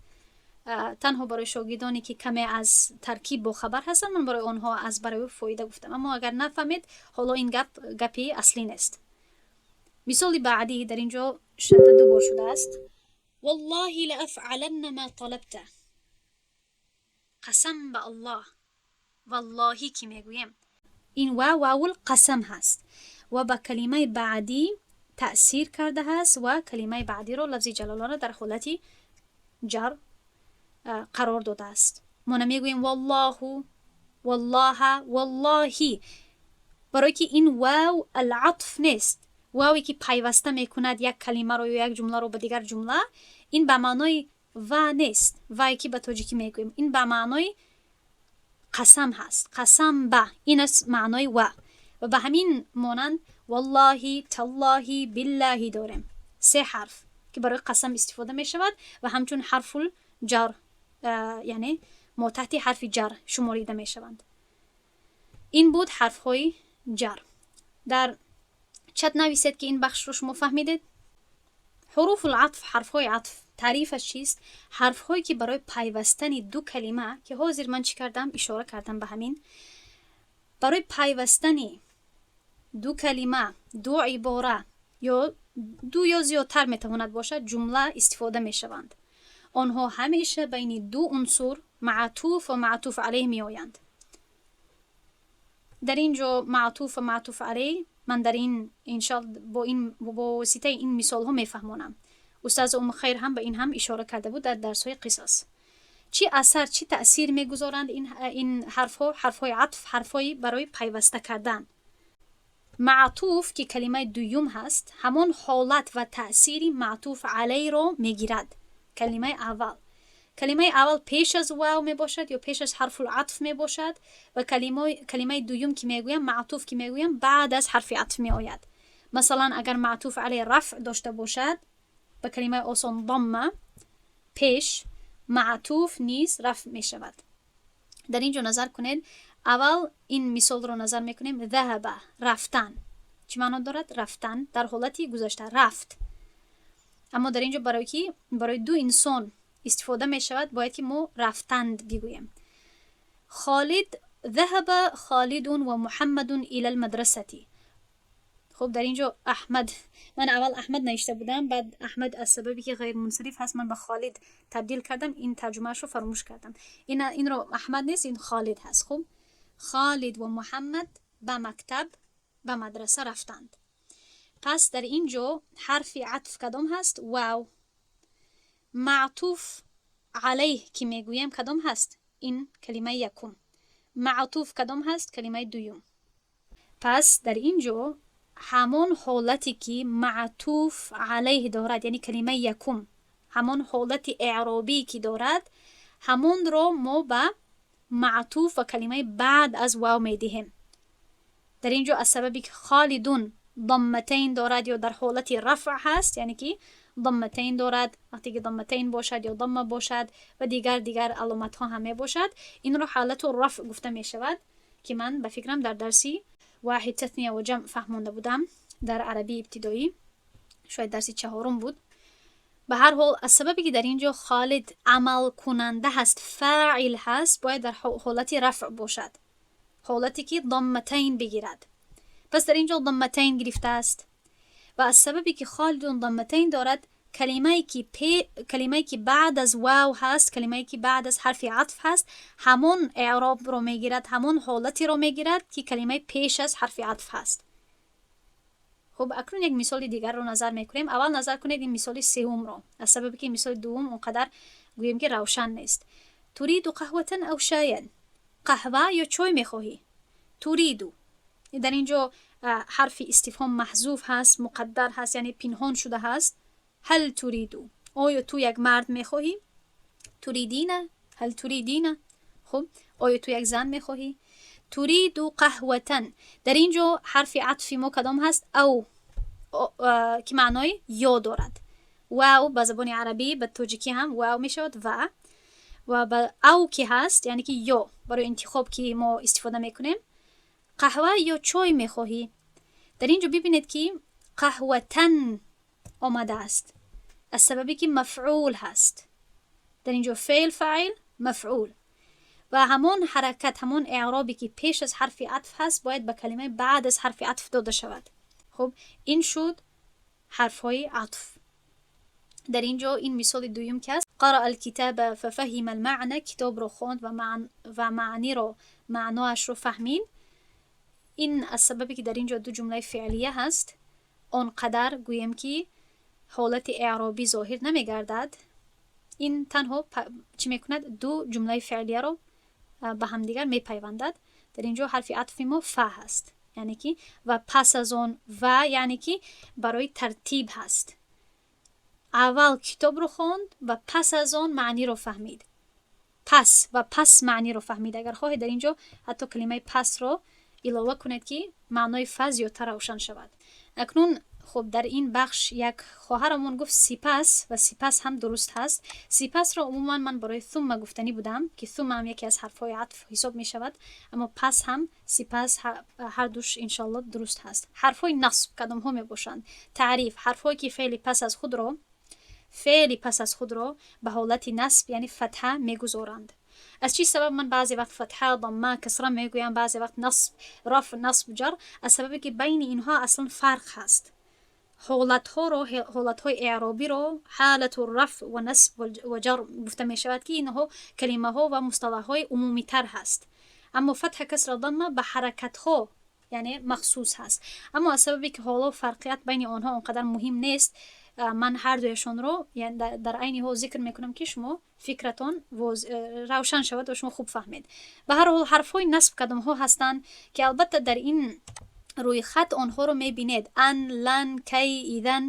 Танҳо барои шогирдоне ки каме аз таркиб бохабар ҳастанд, ман барои онҳо аз барои фоида гуфтам. Аммо агар нафаҳмед, ҳоло ин гап гапи аслӣ нест. Мисоли баъдӣ, дар ин ҷо шадда ду бор шудааст. والله لأفعلن ما طلبت. қасам ба Аллоҳ, والله ки мегӯем, ин ва واو القسم ҳаст ва ба калимаи баъдӣ таъсир кардааст ва калимаи баъдиро, лафзи ҷалоларо дар ҳолати ҷар қарор додааст. Мо намегӯем والله, والله, والله, барое ки ин واو العطف нест. Ваве ки пайваста мекунад як калимаро ё як ҷумларо ба дигар ҷумла, ин ба маънои ва нест, вае ки ба тоҷикӣ мегӯем. Ин ба маънои қасам ҳаст. Қасам ба, ин аст маънои ва. Ва ба ҳамин монанд валлоҳи, таллоҳи, биллаҳи дорем, се ҳарф, ки барои қасам истифода мешавад ва ҳамчун ҳарфул ҷар, яъне мо таҳти ҳарфи ҷар шуморида мешаванд. Ин буд ҳарфҳои ҷар. Дар чат нависед, ки ин бахшро шумо фаҳмидед. Ҳуруфул атф, ҳарфҳои атф, таърифаш чист? Ҳарфҳое ки барои пайвастани ду калима, ки ҳозир ман чӣ кардам, ишора кардам ба ҳамин, барои пайвастани ду калима, ду ибора ё ду ё зиёдтар метавонад бошад ҷумла истифода мешаванд. Онҳо ҳамеша байни ду унсур, маътуф ва маътуф алайҳ, меоянд. Дар ин ҷо маътуф ва маътуф алайҳ ман дар ин иншоалло бо воситаи ин мисолҳо мефаҳмонам. Устаз Умхайр ҳам ба ин ҳам ишора карда буд дар дарсҳои қисас. Чӣ асар, чӣ таъсир мегузоранд ин ҳарфҳо, ҳарфҳои атф, ҳарфҳои барои пайваста кардан? Маътуф, ки калимаи дуюм ҳаст, ҳамон ҳолат ва таъсири маътуф алайро мегирад. Калимаи аввал, калимаи аввал пеш аз вав мебошад ё пеш аз ҳарфул атф мебошад ва калимаи дуюм ки мегӯям, маътуф ки мегӯям, баъд аз ҳарфи атф меояд. Масалан, агар маътуф алай рафъ дошта бошад, ба калимаи осон дамма, пеш маътуф низ рафъ мешавад. Дар ин ҷо назар кунед, аввал ин мисолро назар мекунем. Заҳаба, рафтан, чӣ маъно дорад? Рафтан дар ҳолати гузашта, рафт. Аммо дар ин ҷо барои ки барои ду инсон истифода мешавад, бояд ки мо рафтанд бигӯем. Холид, ذهب خالد ومحمد إلى المدرسة. Хуб, дар ин ҷо Аҳмад, ман аввал Аҳмад навишта будам, баъд Аҳмад аз сабабе ки ғайрмунсариф ҳаст, ман ба Холид табдил кардам, ин тарҷумаашро фаромӯш кардам. Инро Аҳмад нест, ин Холид ҳаст. Хуб, Холид ва Муҳаммад ба мактаб, ба мадраса рафтанд. Пас дар ин ҷо ҳарфи атф кадом ҳаст? Вав. Маътуф алайҳ ки мегӯем, кадом ҳаст? Ин калимаи якум. Маътуф кадом ҳаст? Калимаи дуюм. Пас дар ин ҷо ҳамон ҳолате ки маътуф алайҳ дорад, яъне калимаи якум, ҳамон ҳолати эъробӣ ки дорад, ҳамонро мо ба маътуф ва калимаи баъд аз вав медиҳем. Дар ин ҷо аз сабаби ки Холидун дамматайн дорад ё дар ҳолати рафъ ҳаст, яъне ки дамматайн дорад, вақте ки дамматайн бошад ё дамма бошад ва дигар аломатҳо ҳам мебошад, инро ҳолату рафъ гуфта мешавад, ки ман ба фикрам дар дарси воҳид, татния ва ҷамъ фаҳмонда будам дар арабии ибтидоӣ, шояд дарси чаҳорум буд. Ба ҳар ҳол, аз сабабе ки дар ин ҷо Холид амалкунанда ҳаст, фоил ҳаст, бояд дар ҳолати рафъ бошад, ҳолате ки дамматайн бигирад. Пас дар ин ҷо дамматайн гирифтааст ва аз сабабе ки Холидун дамматайн дорад, калимае ки баъд аз вав ҳаст, калимае ки баъд аз ҳарфи атф ҳаст, ҳамон эъробро мегирад, ҳамон ҳолатеро мегирад, ки калимаи пеш аз ҳарфи атф ҳаст. Хуб, акнун як мисоли дигарро назар мекунем. Аввал назар кунед ин мисоли сеюмро, аз сабабе ки мисоли дуввум он қадар гӯем ки равшан нест. تريد قهوة أو شايا؟ قهوة ё чой мехоҳӣ? تريد، дар ин ҷо ҳарфи истифҳом маҳзуф ҳаст, муқаддар ҳаст, яъне пинҳон шуда ҳаст. هل تريد، оё ту як мард мехоҳӣ? تريدين، هل تريدين. Хуб, оё ту як зан мехоҳӣ? تريد قهوة، дар ин ҷо ҳарфи атфи мо кадом ҳаст? أو, ки маънои ё дорад. Вав ба забони арабӣ, ба тоҷикӣ ҳам вав мешавад, ва ба أو ки ҳаст, яъне ки ё барои интихоб ки мо истифода мекунем. Қаҳва ё чой мехоҳӣ? Дар ин ҷо бибинед, ки قهوةً омадааст, аз сабабе ки мафъул ҳаст. Дар ин ҷо феъл, фаъил, мафъул, ва ҳамон ҳаракат, ҳамон эъробе ки пеш аз ҳарфи атф ҳаст, бояд ба калимаи баъд аз ҳарфи атф дода шавад. Хуб, ин шуд ҳарфҳои атф. Дар ин ҷо ин мисоли дуюм ки аст: قرأ الكتاب ففهم المعنى, китобро хонд ва маъниро, маъноашро фаҳмид. Ин аз сабабе ки дар ин ҷо ду ҷумлаи феълия ҳаст, он қадар гӯем ки ҳолати эъробӣ зоҳир намегардад. Ин танҳо чӣ мекунад? Ду ҷумлаи феълияро ба ҳамдигар мепайвандад. Дар ин ҷо ҳарфи атфи мо فَ ҳаст. Яъне ки ва пас аз он ва, яъне ки барои тартиб ҳаст. Аввал китобро хонд ва пас аз он маъниро фаҳмид. Пас ва пас маъниро фаҳмид. Агар хоҳед, дар ин ҷо ҳатто калимаи пасро илова кунед, ки маънои фа зиёдтар равшан шавад. Акнун хуб, дар ин бахш як хоҳарамон гуфт сипас, ва сипас ҳам дуруст ҳаст. Сипасро умуман ман барои ثم гуфтанӣ будам, ки ثم ҳам яке аз ҳарфҳои атф ҳисоб мешавад, аммо пас ҳам, сипас, ҳардуш иншоалло дуруст ҳаст. Ҳарфҳои насб кадомҳо мебошанд? Таъриф: ҳарфҳое ки феъли пас аз худро ба ҳолати насб, яъне фатҳа, мегузоранд. Аз чӣ сабаб ман баъзе вақт фатҳа, дамма, касра мегӯям, баъзе вақт насб, рафъ, насб, ҷар? Аз сабабе ки байни инҳо аслан фарқ ҳаст. Ҳолатҳоро, ҳолатҳои эъробиро حالة الرفع والنصب والجر гуфта мешавад, ки инҳо калимаҳо ва мусталаҳҳои умумитар ҳаст. Аммо фатҳа, касра, дамма ба ҳаракатҳо, яъне махсус ҳаст. Аммо аз сабабе ки ҳоло фарқият байни онҳо он қадар муҳим нест, ман ҳардуяшонро дар айни ҳол зикр мекунам, ки шумо фикратон равшан шавад ва шумо хуб фаҳмед. Ба ҳар ҳол, ҳарфҳои насб кадомҳо ҳастанд, ки албатта дар ин рӯйхат онҳоро мебинед: أن، لن، كي، إذن.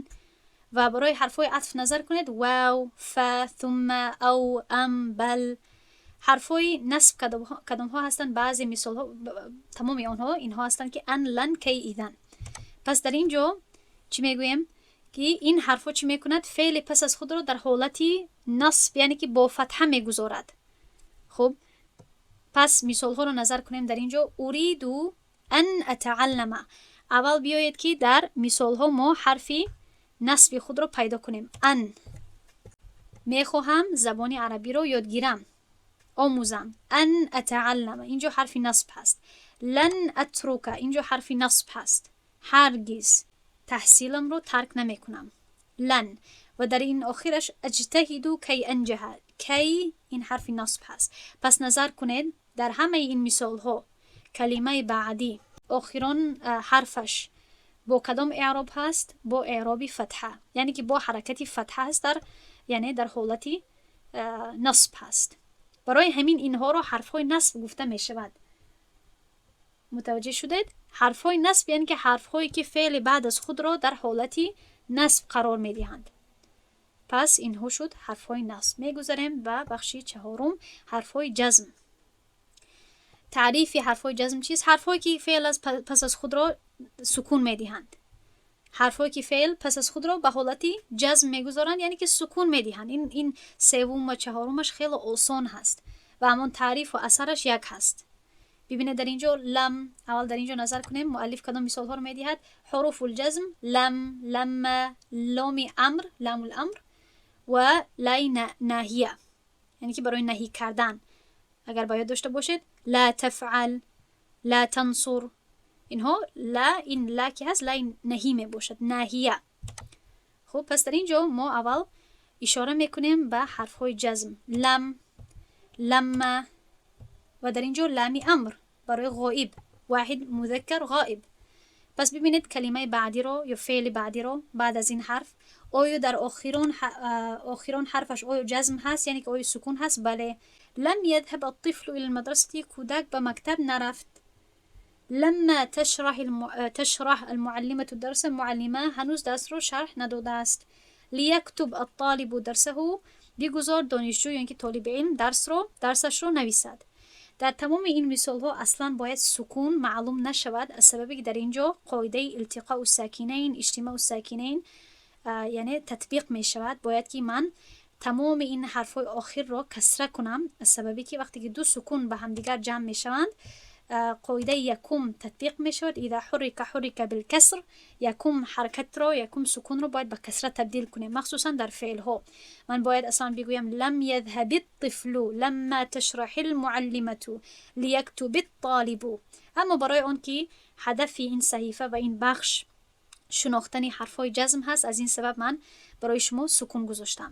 Ва барои ҳарфҳои атф назар кунед: واو، فَ، ثم، أو، أم، بل. Ҳарфҳои насб кадомҳо ҳастанд? Баъзе мисолҳо, тамоми онҳо инҳо ҳастанд, ки أن، لن، كي، إذن. Пас дар ин ҷо чӣ мегӯем? Ки ин ҳарфҳо чӣ мекунад? Феъли пас аз худро дар ҳолати насб, яъне ки бо фатҳа мегузорад. Хуб, пас мисолҳоро назар кунем дар ин ҷо: أريد أن أتعلم. Аввал биёед, ки дар мисолҳо мо ҳарфи насби худро пайдо кунем. أن, мехоҳам забони арабиро ёдгирам, омӯзам. أن أتعلم, инҷо ҳарфи насб ҳаст. لن أترك, инҷо ҳарфи насб ҳаст, ҳаргиз таҳсиламро тарк намекунам, لن. Ва дар ин охираш أجتهد كي أنجح, كي, ин ҳарфи насб ҳаст. Пас назар кунед, дар ҳамаи ин мисолҳо калимаи баъдӣ охирон ҳарфаш бо кадом эъроб ҳаст? Бо эъроби фатҳа, яъне ки бо ҳаракати фатҳа ҳаст, дар яъне дар ҳолати насб ҳаст. Барои ҳамин инҳоро ҳарфҳои насб гуфта мешавад. Мутаваҷҷеҳ шудед? Ҳарфҳои насб, яъне ки ҳарфҳое ки феъли баъд аз худро дар ҳолати насб қарор медиҳанд. Пас инҳо шуд ҳарфҳои насб. Мегузарем ба бахши чаҳорум: ҳарфҳои ҷазм. Таърифи ҳарфҳои ҷазм чист? Ҳарфҳое ки феъл аз пас аз худро сукун медиҳанд, ҳарфҳое ки феъл пас аз худро ба ҳолати ҷазм мегузоранд, яъне ки сукун медиҳанд. Ин севум ва чаҳорумаш хеле осон ҳаст ва ҳамон таърифу асараш як ҳаст. Бибинед, дар ин ҷо لم. Аввал дар ин ҷо назар кунем, муаллиф кадом мисолҳоро медиҳад. حروف الجزم: لم، لما، ломи амр, لام الأمر, ва лай ناهية, яъне ки барои наҳӣ кардан. Агар ба ёд дошта бошед, لا تفعل، لا تنصر, инҳо لا, ин لا ки ҳаст, лай наҳӣ мебошад, ناهية. Хуб, пас дар ин ҷо мо аввал ишора мекунем ба ҳарфҳои ҷазм: لم، لما, ва дар ин ҷо лами амр барои ғоиб, واحد مذكر غائب. Пас бибинед, калимаи баъдиро ё феъли баъдиро баъд аз ин ҳарф оё дар охирон ҳарфаш оё ҷазм ҳаст, яъне ки оё сукун ҳаст? Бале. لم يذهب الطفل إلى المدرسة, кӯдак ба мактаб нарафт. لما تشرح المعلمة الدرس, муаллима ҳанӯз дарсро шарҳ надодааст. ليكتب الطالب درسه, бигузор донишҷӯ ё ин ки толиби илм дарсро, дарсашро нависад. Дар тамоми ин мисолҳо аслан бояд сукун маълум нашавад, аз сабабе ки дар ин ҷо қоидаи التقاء الساكنين، اجتماع الساكنين, яъне татбиқ мешавад. Бояд ки ман тамоми ин ҳарфҳои охирро касра кунам, аз сабабе ки вақте ки ду сукун ба ҳамдигар ҷамъ мешаванд, қоидаи якум татбиқ мешавад: إذا حرك حرك بالكسر. Якум ҳаракатро, якум сукунро бояд ба касра табдил кунем, махсусан дар феълҳо. Ман бояд аслан бигӯям: لم يذهب الطفل، لما تشرح المعلمة، ليكتب الطالب. Аммо барои он ки ҳадафи ин саҳифа ва ин бахш шинохтани ҳарфҳои ҷазм ҳаст, аз ин сабаб ман барои шумо сукун гузоштам.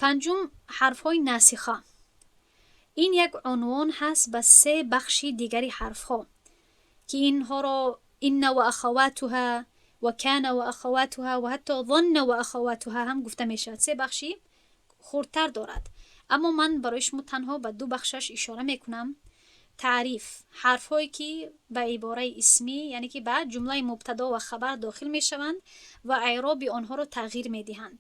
Панҷум: ҳарфҳои носиха. Ин як унвон ҳаст ба се бахши дигари ҳарфҳо, ки инҳоро إن وأخواتها وكان وأخواتها ва ҳатто ظن وأخواتها ҳам гуфта мешавад. Се бахши хурдтар дорад, аммо ман барои шумо танҳо ба ду бахшаш ишора мекунам. Таъриф: ҳарфҳое, ки ба ибораи исмӣ, яъне ки ба ҷумлаи мубтадо ва хабар дохил мешаванд ва эъроби онҳоро тағйир медиҳанд.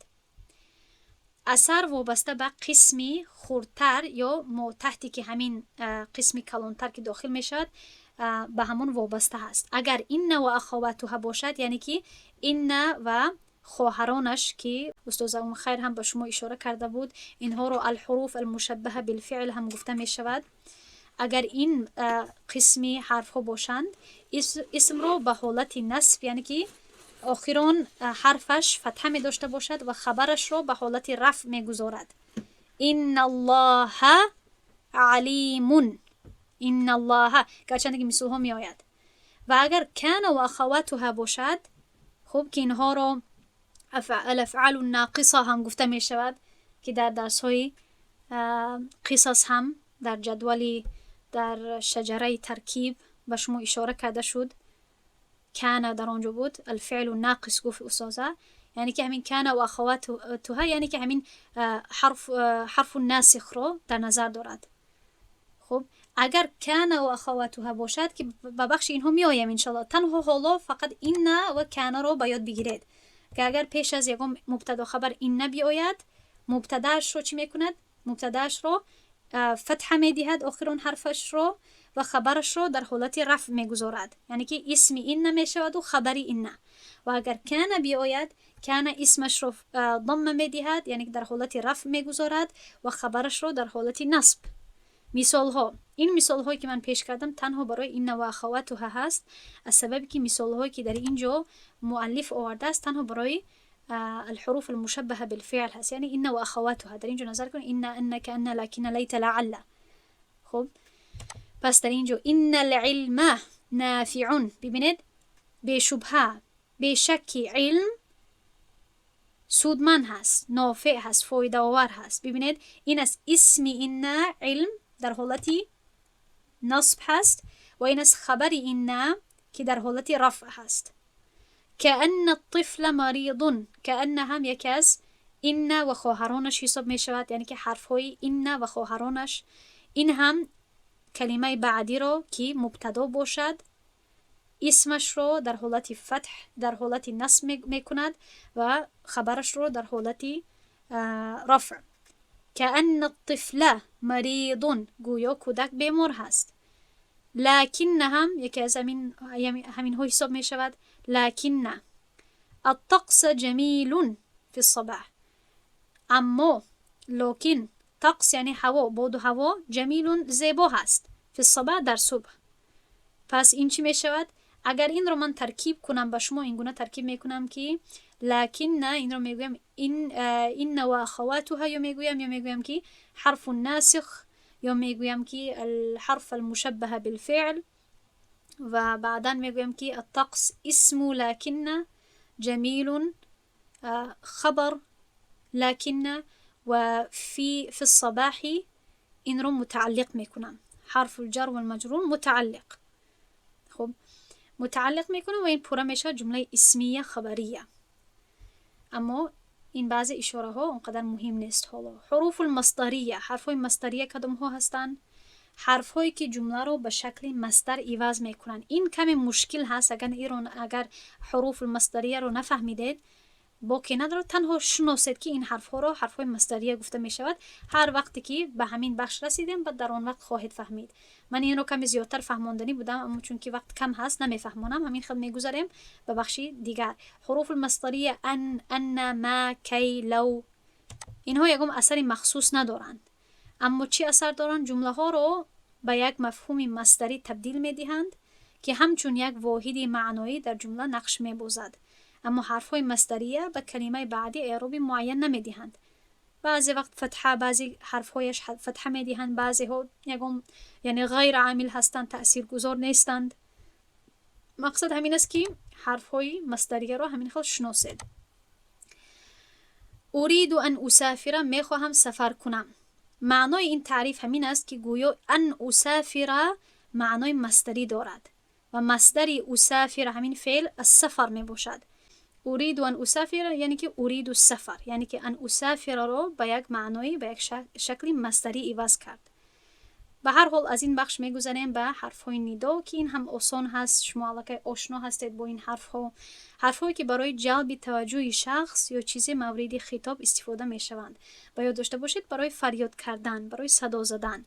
Асар вобаста ба қисми хурдтар ё мотаҳте, ки ҳамин қисми калонтар ки дохил мешавад, ба ҳамон вобаста ҳаст. Агар инна ва аховатуҳа бошад, яъне ки инна ва хоҳаронаш, ки устоза Умхайр ҳам ба шумо ишора карда буд, инҳоро الحروف المشبهة بالفعل ҳам гуфта мешавад. Агар ин қисми ҳарфҳо бошанд, исмро ба ҳолати насб, яъне ки охирон ҳарфаш фатҳа медошта бошад, ва хабарашро ба ҳолати рафъ мегузорад. إن الله عليم. إن الله, гарчанде ки мисолҳо меояд. Ва агар كان وأخواتها бошад, хуб, ки инҳоро الأفعال الناقصة ҳам гуфта мешавад, ки дар дарсҳои қисас ҳам дар ҷадвали, дар шаҷараи таркиб ба шумо ишора карда шуд. كان дар он ҷо буд, الفعل الناقص гуфт устоза. Яъне ки ҳамин كان وأخواتها, яъне ки ҳамин حرف الناسخ ро дар назар дорад. Хуб, агар كان وأخواتها бошад, ки ба бахши инҳо меоям, иншалло, танҳо ҳоло фақат инна ва канаро ба ёд бигиред, ки агар пеш аз ягон мубтадо хабар инна биояд, мубтадаашро чӣ мекунад? Мубтадаашро фатҳа медиҳад, охирон ҳарфашро, ва хабарашро дар ҳолати рафъ мегузорад, яъне ки исми инна мешаваду хабари инна. Ва агар кана биояд, кана исмашро дамма медиҳад, яъне ки дар ҳолати рафъ мегузорад, ва хабарашро дар ҳолати насб. Мисолҳо: ин мисолҳое, ки ман пеш кардам, танҳо барои إن وأخواتها ҳаст, аз сабабе ки мисолҳое, ки дар ин ҷо муаллиф овардааст, танҳо барои الحروف المشبهة بالفعل هست, یعنی إن وأخواتها. در اینجا نظر کنید: إن، أن، كأن، لكن، ليت، لعل. خب، پس در اینجا إن العلم نافع. ببینید، бешубҳа, бешакки علم судманд ҳаст, нофеъ ҳаст, фоидаовар ҳаст. Бибинед, ин аст исми инна, علم, дар ҳолати насб ҳаст, ва ин аст хабари инна, ки дар ҳолати рафъ ҳаст. كأن الطفل مريض. كأن ҳам яке аз инна ва хоҳаронаш ҳисоб мешавад, яъне ки ҳарфҳои инна ва хоҳаронаш. Ин ҳам калимаи баъдиро, ки мубтадо бошад, исмашро дар ҳолати фатҳ, дар ҳолати насб мекунад ва хабарашро дар ҳолати рафъ. كأن الطفل مريض, гӯё кӯдак бемор ҳаст. لكن ҳам яке аз ҳаминҳо ҳисоб мешавад. لكن الطقس جميل في الصباح. Аммо, локин, طقس яъне ҳаво, боду ҳаво, جميل зебо ҳаст, في الصباح дар субҳ. Пас ин чӣ мешавад? Агар инро ман таркиб кунам, ба шумо ин гуна таркиб мекунам, ки لكن инро мегӯям إن وأخواتها, ё мегӯям ки حرف الناسخ, ё мегӯям ки الحرف المشبه بالفعل, ва баъдан мегӯям ки الطقس اسم لكن, جميل خبر لكن, و في الصباح инро متعلق мекунам, حرف الجر والمجرور متعلق. خب، متعلق мекунам ва ин пурра мешавад ҷумлаи исмия хабария. Аммо ин баъзе ишораҳо он қадар муҳим нест ҳоло. حروف المصدرية. Ҳарфҳои масдария кадомҳо ҳастанд? Ҳарфҳое, ки ҷумларо ба шакли масдар иваз мекунанд. Ин каме мушкил ҳаст. Агар حروف المصدرية ро нафаҳмидед, боке надорад, танҳо шиносед, ки ин ҳарфҳоро ҳарфҳои масдария гуфта мешавад. Ҳар вақте ки ба ҳамин бахш расидем, баъд дар он вақт хоҳед фаҳмид. Ман инро каме зиёдтар фаҳмонданӣ будам, аммо чунки вақт кам ҳаст, намефаҳмонам, ҳамин хел мегузарем ба бахши дигар. حروف المصدرية: أن، أن، ما، كي، لو. Инҳо ягон асари махсус надоранд, аммо чӣ асар доранд? Ҷумлаҳоро ба як мафҳуми масдарӣ табдил медиҳанд, ки ҳамчун як воҳиди маъноӣ дар ҷумла нақш мебозад. Аммо ҳарфҳои масдария ба калимаи баъдӣ эъроби муайян намедиҳанд. Баъзе вақт фатҳа, баъзе ҳарфҳояш фатҳа медиҳанд, баъзеҳо ягон, яъне غير عامل ҳастанд, таъсиргузор нестанд. Мақсад ҳамин аст, ки ҳарфҳои масдарияро ҳамин хел шиносед. أريد أن أسافر, мехоҳам сафар кунам. Маънои ин таъриф ҳамин аст, ки гӯё أن أسافر маънои масдарӣ дорад ва масдари أسافر ҳамин феъл السفر мебошад. أريد أن أسافر, яъне ки أريد السفر, яъне ки أن أسافر ро ба як маънои, ба як шакли масдарӣ иваз кард. Ба ҳар ҳол, аз ин бахш мегузарем ба ҳарфҳои нидо, ки ин ҳам осон ҳаст. Шумо аллакай ошно ҳастед бо ин ҳарфҳо. Ҳарфҳое, ки барои ҷалби таваҷҷӯҳи шахс ё чизе мавриди хитоб истифода мешаванд. Ба ёд дошта бошед, барои фарёд кардан, барои садо задан.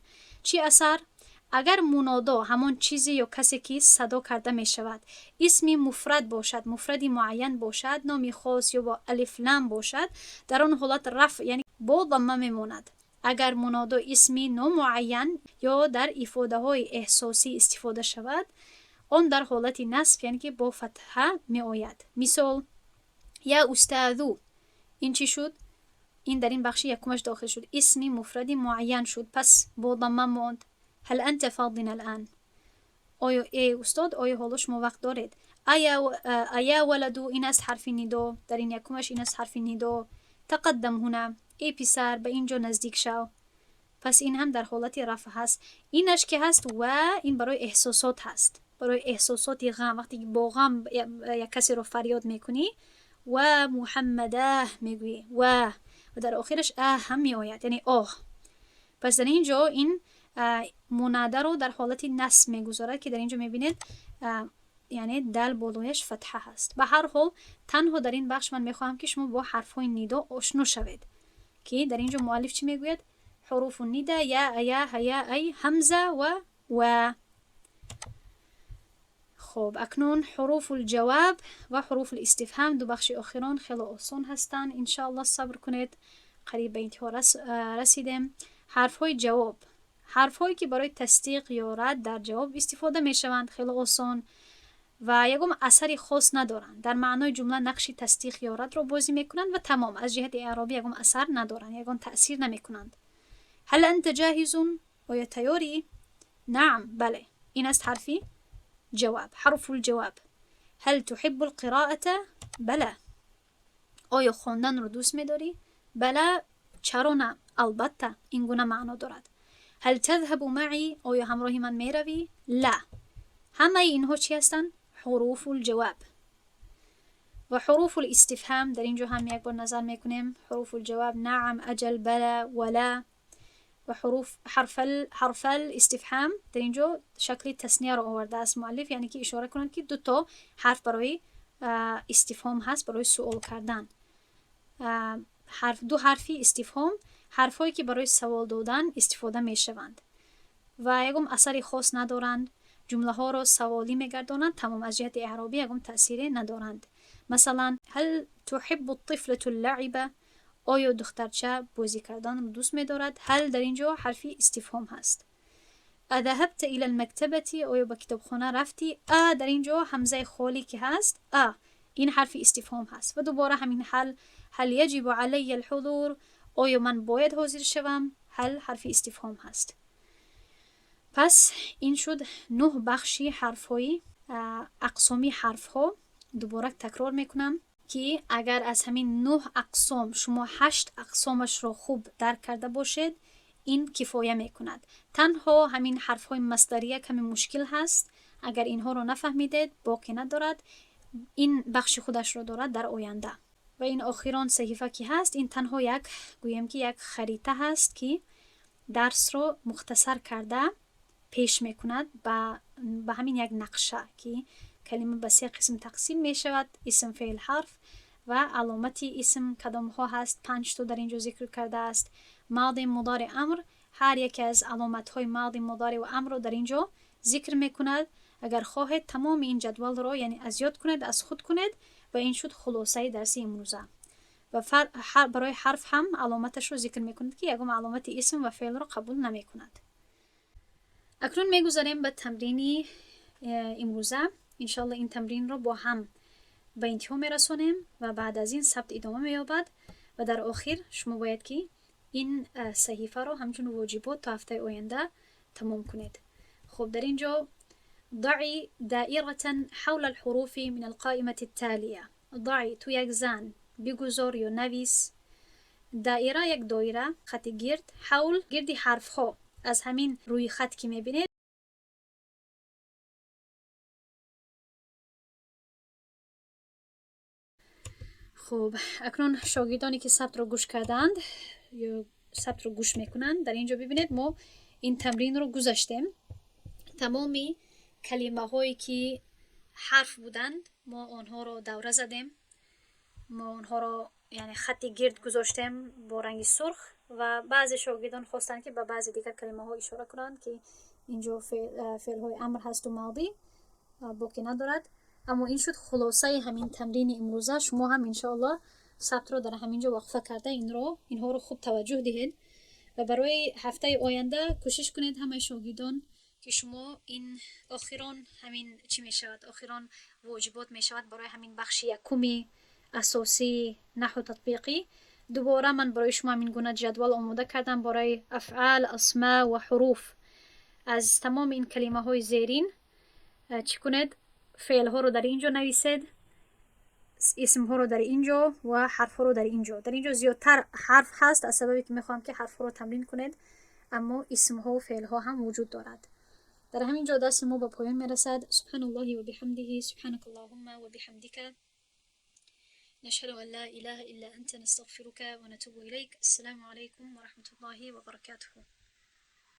Чӣ асар? Агар мунодо, ҳамон чизе ё касе, ки садо карда мешавад, исми муфрад бошад, муфради муайян бошад, номи хос ё бо алифлам бошад, дар он ҳолат рафъ, яъне бо дамма мемонад. Агар мунодо исми номуайян ё дар ифодаҳои эҳсосӣ истифода шавад, он дар ҳолати насб, яъне ки бо фатҳа меояд. Мисол: يا أستاذ. Ин чӣ шуд? Ин дар ин бахши якумаш дохил шуд, исми муфради муайян шуд, пас бо дамма монд. هل أنت فاضٍ الآن؟ Оё, эй устод, оё ҳоло шумо вақт доред? أيا ولد. Ин аст ҳарфи нидо. Дар ин якумаш ин аст ҳарфи нидо. تقدم هنا. Эй писар, ба ин ҷо наздик шав. Пас ин ҳам дар ҳолати рафъ ҳаст. Инаш ки ҳаст, ва ин барои эҳсосот ҳаст, барои эҳсосоти ғам. Вақте ки бо ғам як касеро фарёд мекунӣ, وا محمداه мегӯӣ, ва ва дар охираш аҳ ҳам меояд, яъне оҳ. Пас дар ин ҷо ин мунадаро дар ҳолати насб мегузорад, ки дар ин ҷо мебинед, яъне дал болояш фатҳа ҳаст. Ба ҳар ҳол, танҳо дар ин бахш ман мехоҳам, ки шумо бо ҳарфҳои нидо ошно шавед, ки дар ин ҷо муаллиф чӣ мегӯяд? حروف النداء: يا، أيا، هيا، أي، همزة ва وا. Хуб, акнун حروف الجواب ва حروف الاستفهام, ду бахши охирон хеле осон ҳастанд, иншоаллоҳ. Сабр кунед, қариб ба интиҳо расидем. Ҳарфҳои ҷавоб: ҳарфҳое, ки барои тасдиқ ё рад дар ҷавоб истифода мешаванд. Хеле осон ва ягон асари хос надоранд. Дар маънои ҷумла нақши тасдиқ ё радро бозӣ мекунанд ва тамом. Аз ҷиҳати эъробӣ ягон асар надоранд, ягон таъсир намекунанд. هل أنت جاهز؟ Оё тайёрӣ? نعم, бале. Ин аст ҳарфи ҷавоб, حرف الجواب. هل تحب القراءة؟ بلى. Оё хонданро дӯст медорӣ? بلى, чаро на, албатта, ин гуна маъно дорад. هل تذهب معي؟ Оё ҳамроҳи ман меравӣ? لا. Ҳамаи инҳо чӣ ҳастанд? حروف الجواب. Ва حروف الاستفهام, дар ин ҷо ҳам як бор назар мекунем. حروف الجواب: نعم، أجل، بلى ولا. Ва ҳуруф حرف الاستفهام, дар ин ҷо шакли таснияро овардааст муаллиф, яъне ки ишора кунад, ки дуто ҳарф барои истифҳом ҳаст, барои суол кардан. Ду ҳарфи истифҳом, ҳарфҳое, ки барои савол додан истифода мешаванд ва ягон асари хос надоранд, ҷумлаҳоро саволӣ мегардонанд, тамом. Аз ҷиҳати эъробӣ ягон таъсире надоранд. Масалан: هل تحب الطفلة اللعب؟ Оё духтарча бозӣ карданро дӯст медорад? هل дар ин ҷо ҳарфи истифҳом ҳаст. أذهبت إلى المكتبة؟ Оё ба китобхона рафтӣ? أ, дар ин ҷо ҳамзаи холӣ ки ҳаст, أ, ин ҳарфи истифҳом ҳаст. Ва дубора ҳамин هل. هل يجب علي الحضور؟ Оё ман бояд ҳозир шавам? هل ҳарфи истифҳом ҳаст. Пас ин шуд нӯҳ бахши ҳарфҳои ақсоми ҳарфҳо. Дубора такрор мекунам, ки агар аз ҳамин нӯҳ ақсом шумо ҳашт ақсомашро хуб дарк карда бошед, ин кифоя мекунад. Танҳо ҳамин ҳарфҳои масдария каме мушкил ҳаст. Агар инҳоро нафаҳмидед, боқӣ надорад, ин бахши худашро дорад дар оянда. Ва ин охирон саҳифа ки ҳаст, ин танҳо як, гӯем ки, як харита ҳаст, ки дарсро мухтасар карда пеш мекунад ба ҳамин як нақша, ки калима ба се қисм тақсим мешавад: исм, феъл, ҳарф. Ва аломати исм кадомҳо ҳаст, панҷто дар ин ҷо зикр кардааст: ماضی، مضارع، أمر. Ҳар яке аз аломатҳои ماضی، مضارع ва амрро дар ин ҷо зикр мекунад. Агар хоҳед, тамоми ин ҷадвалро, яъне, аз ёд кунед, аз худ кунед. Ва ин шуд хулосаи дарси имрӯза. Ва барои ҳарф ҳам аломаташро зикр мекунад, ки ягон аломати исм ва феълро қабул намекунад. Акнун мегузарем ба тамрини имрӯза. Иншоалло, ин тамринро бо ҳам ба интиҳо мерасонем ва баъд аз ин сабт идома меёбад. Ва дар охир шумо бояд, ки ин саҳифаро ҳамчун воҷибот то ҳафтаи оянда тамом кунед. Хуб, дар ин ҷо: ضعي دائرة حول الحروف من القائمة التالية. ضعي, ту як зан бигузор ё навис, دائرة, як доира, хати гирд, حول, гирди ҳарфҳо аз ҳамин рӯи хат, ки мебинед. Хуб, акнун шогирдоне, ки сабтро гӯш карданд ё сабтро гӯш мекунанд, дар ин ҷо бибинед, мо Ин тамринро гузаштем. Тамоми калимаҳое, ки ҳарф буданд, мо онҳоро давра задем, мо онҳоро, яъне, хатти гирд гузоштем бо ранги сурх. Ва баъзе шогирдон хостанд, ки ба баъзе дигар калимаҳо ишора кунанд, ки инҷо феълҳои амр ҳасту модӣ боке надорад. Аммо ин шуд хулосаи ҳамин тамрини имрӯза. Шумо ҳам, иншоаллоҳ, сабтро дар ҳамин ҷо вақфа карда, инҳоро хуб таваҷҷӯҳ диҳед ва барои ҳафтаи оянда кӯшиш кунед, ҳамаи шогирдон, ки шумо ин охирон ҳамин чӣ мешавад, охирон воҷибот мешавад барои ҳамин бахши якуми асосии наҳву татбиқӣ. Дубора ман барои шумо ҳамин гуна ҷадвал омода кардам барои афъал, асма ва ҳуруф. Аз тамоми ин калимаҳои зерин чӣ кунед? Феълҳоро дар ин ҷо нависед, исмҳоро дар ин ҷо ва ҳарфҳоро дар ин ҷо. Дар ин ҷо зиёдтар ҳарф ҳаст, аз сабабе ки мехоҳам, ки ҳарфҳоро тамрин кунед, аммо исмҳову феълҳо ҳам вуҷуд дорад. Дар ҳамин ҷо дарси мо ба поён мерасад. سبحان الله وبحمده، سبحانك اللهم وبحمدك، نشهد أن لا إله إلا أنت، نستغفرك ونتوب إليك. السلام عليكم ورحمة الله وبركاته.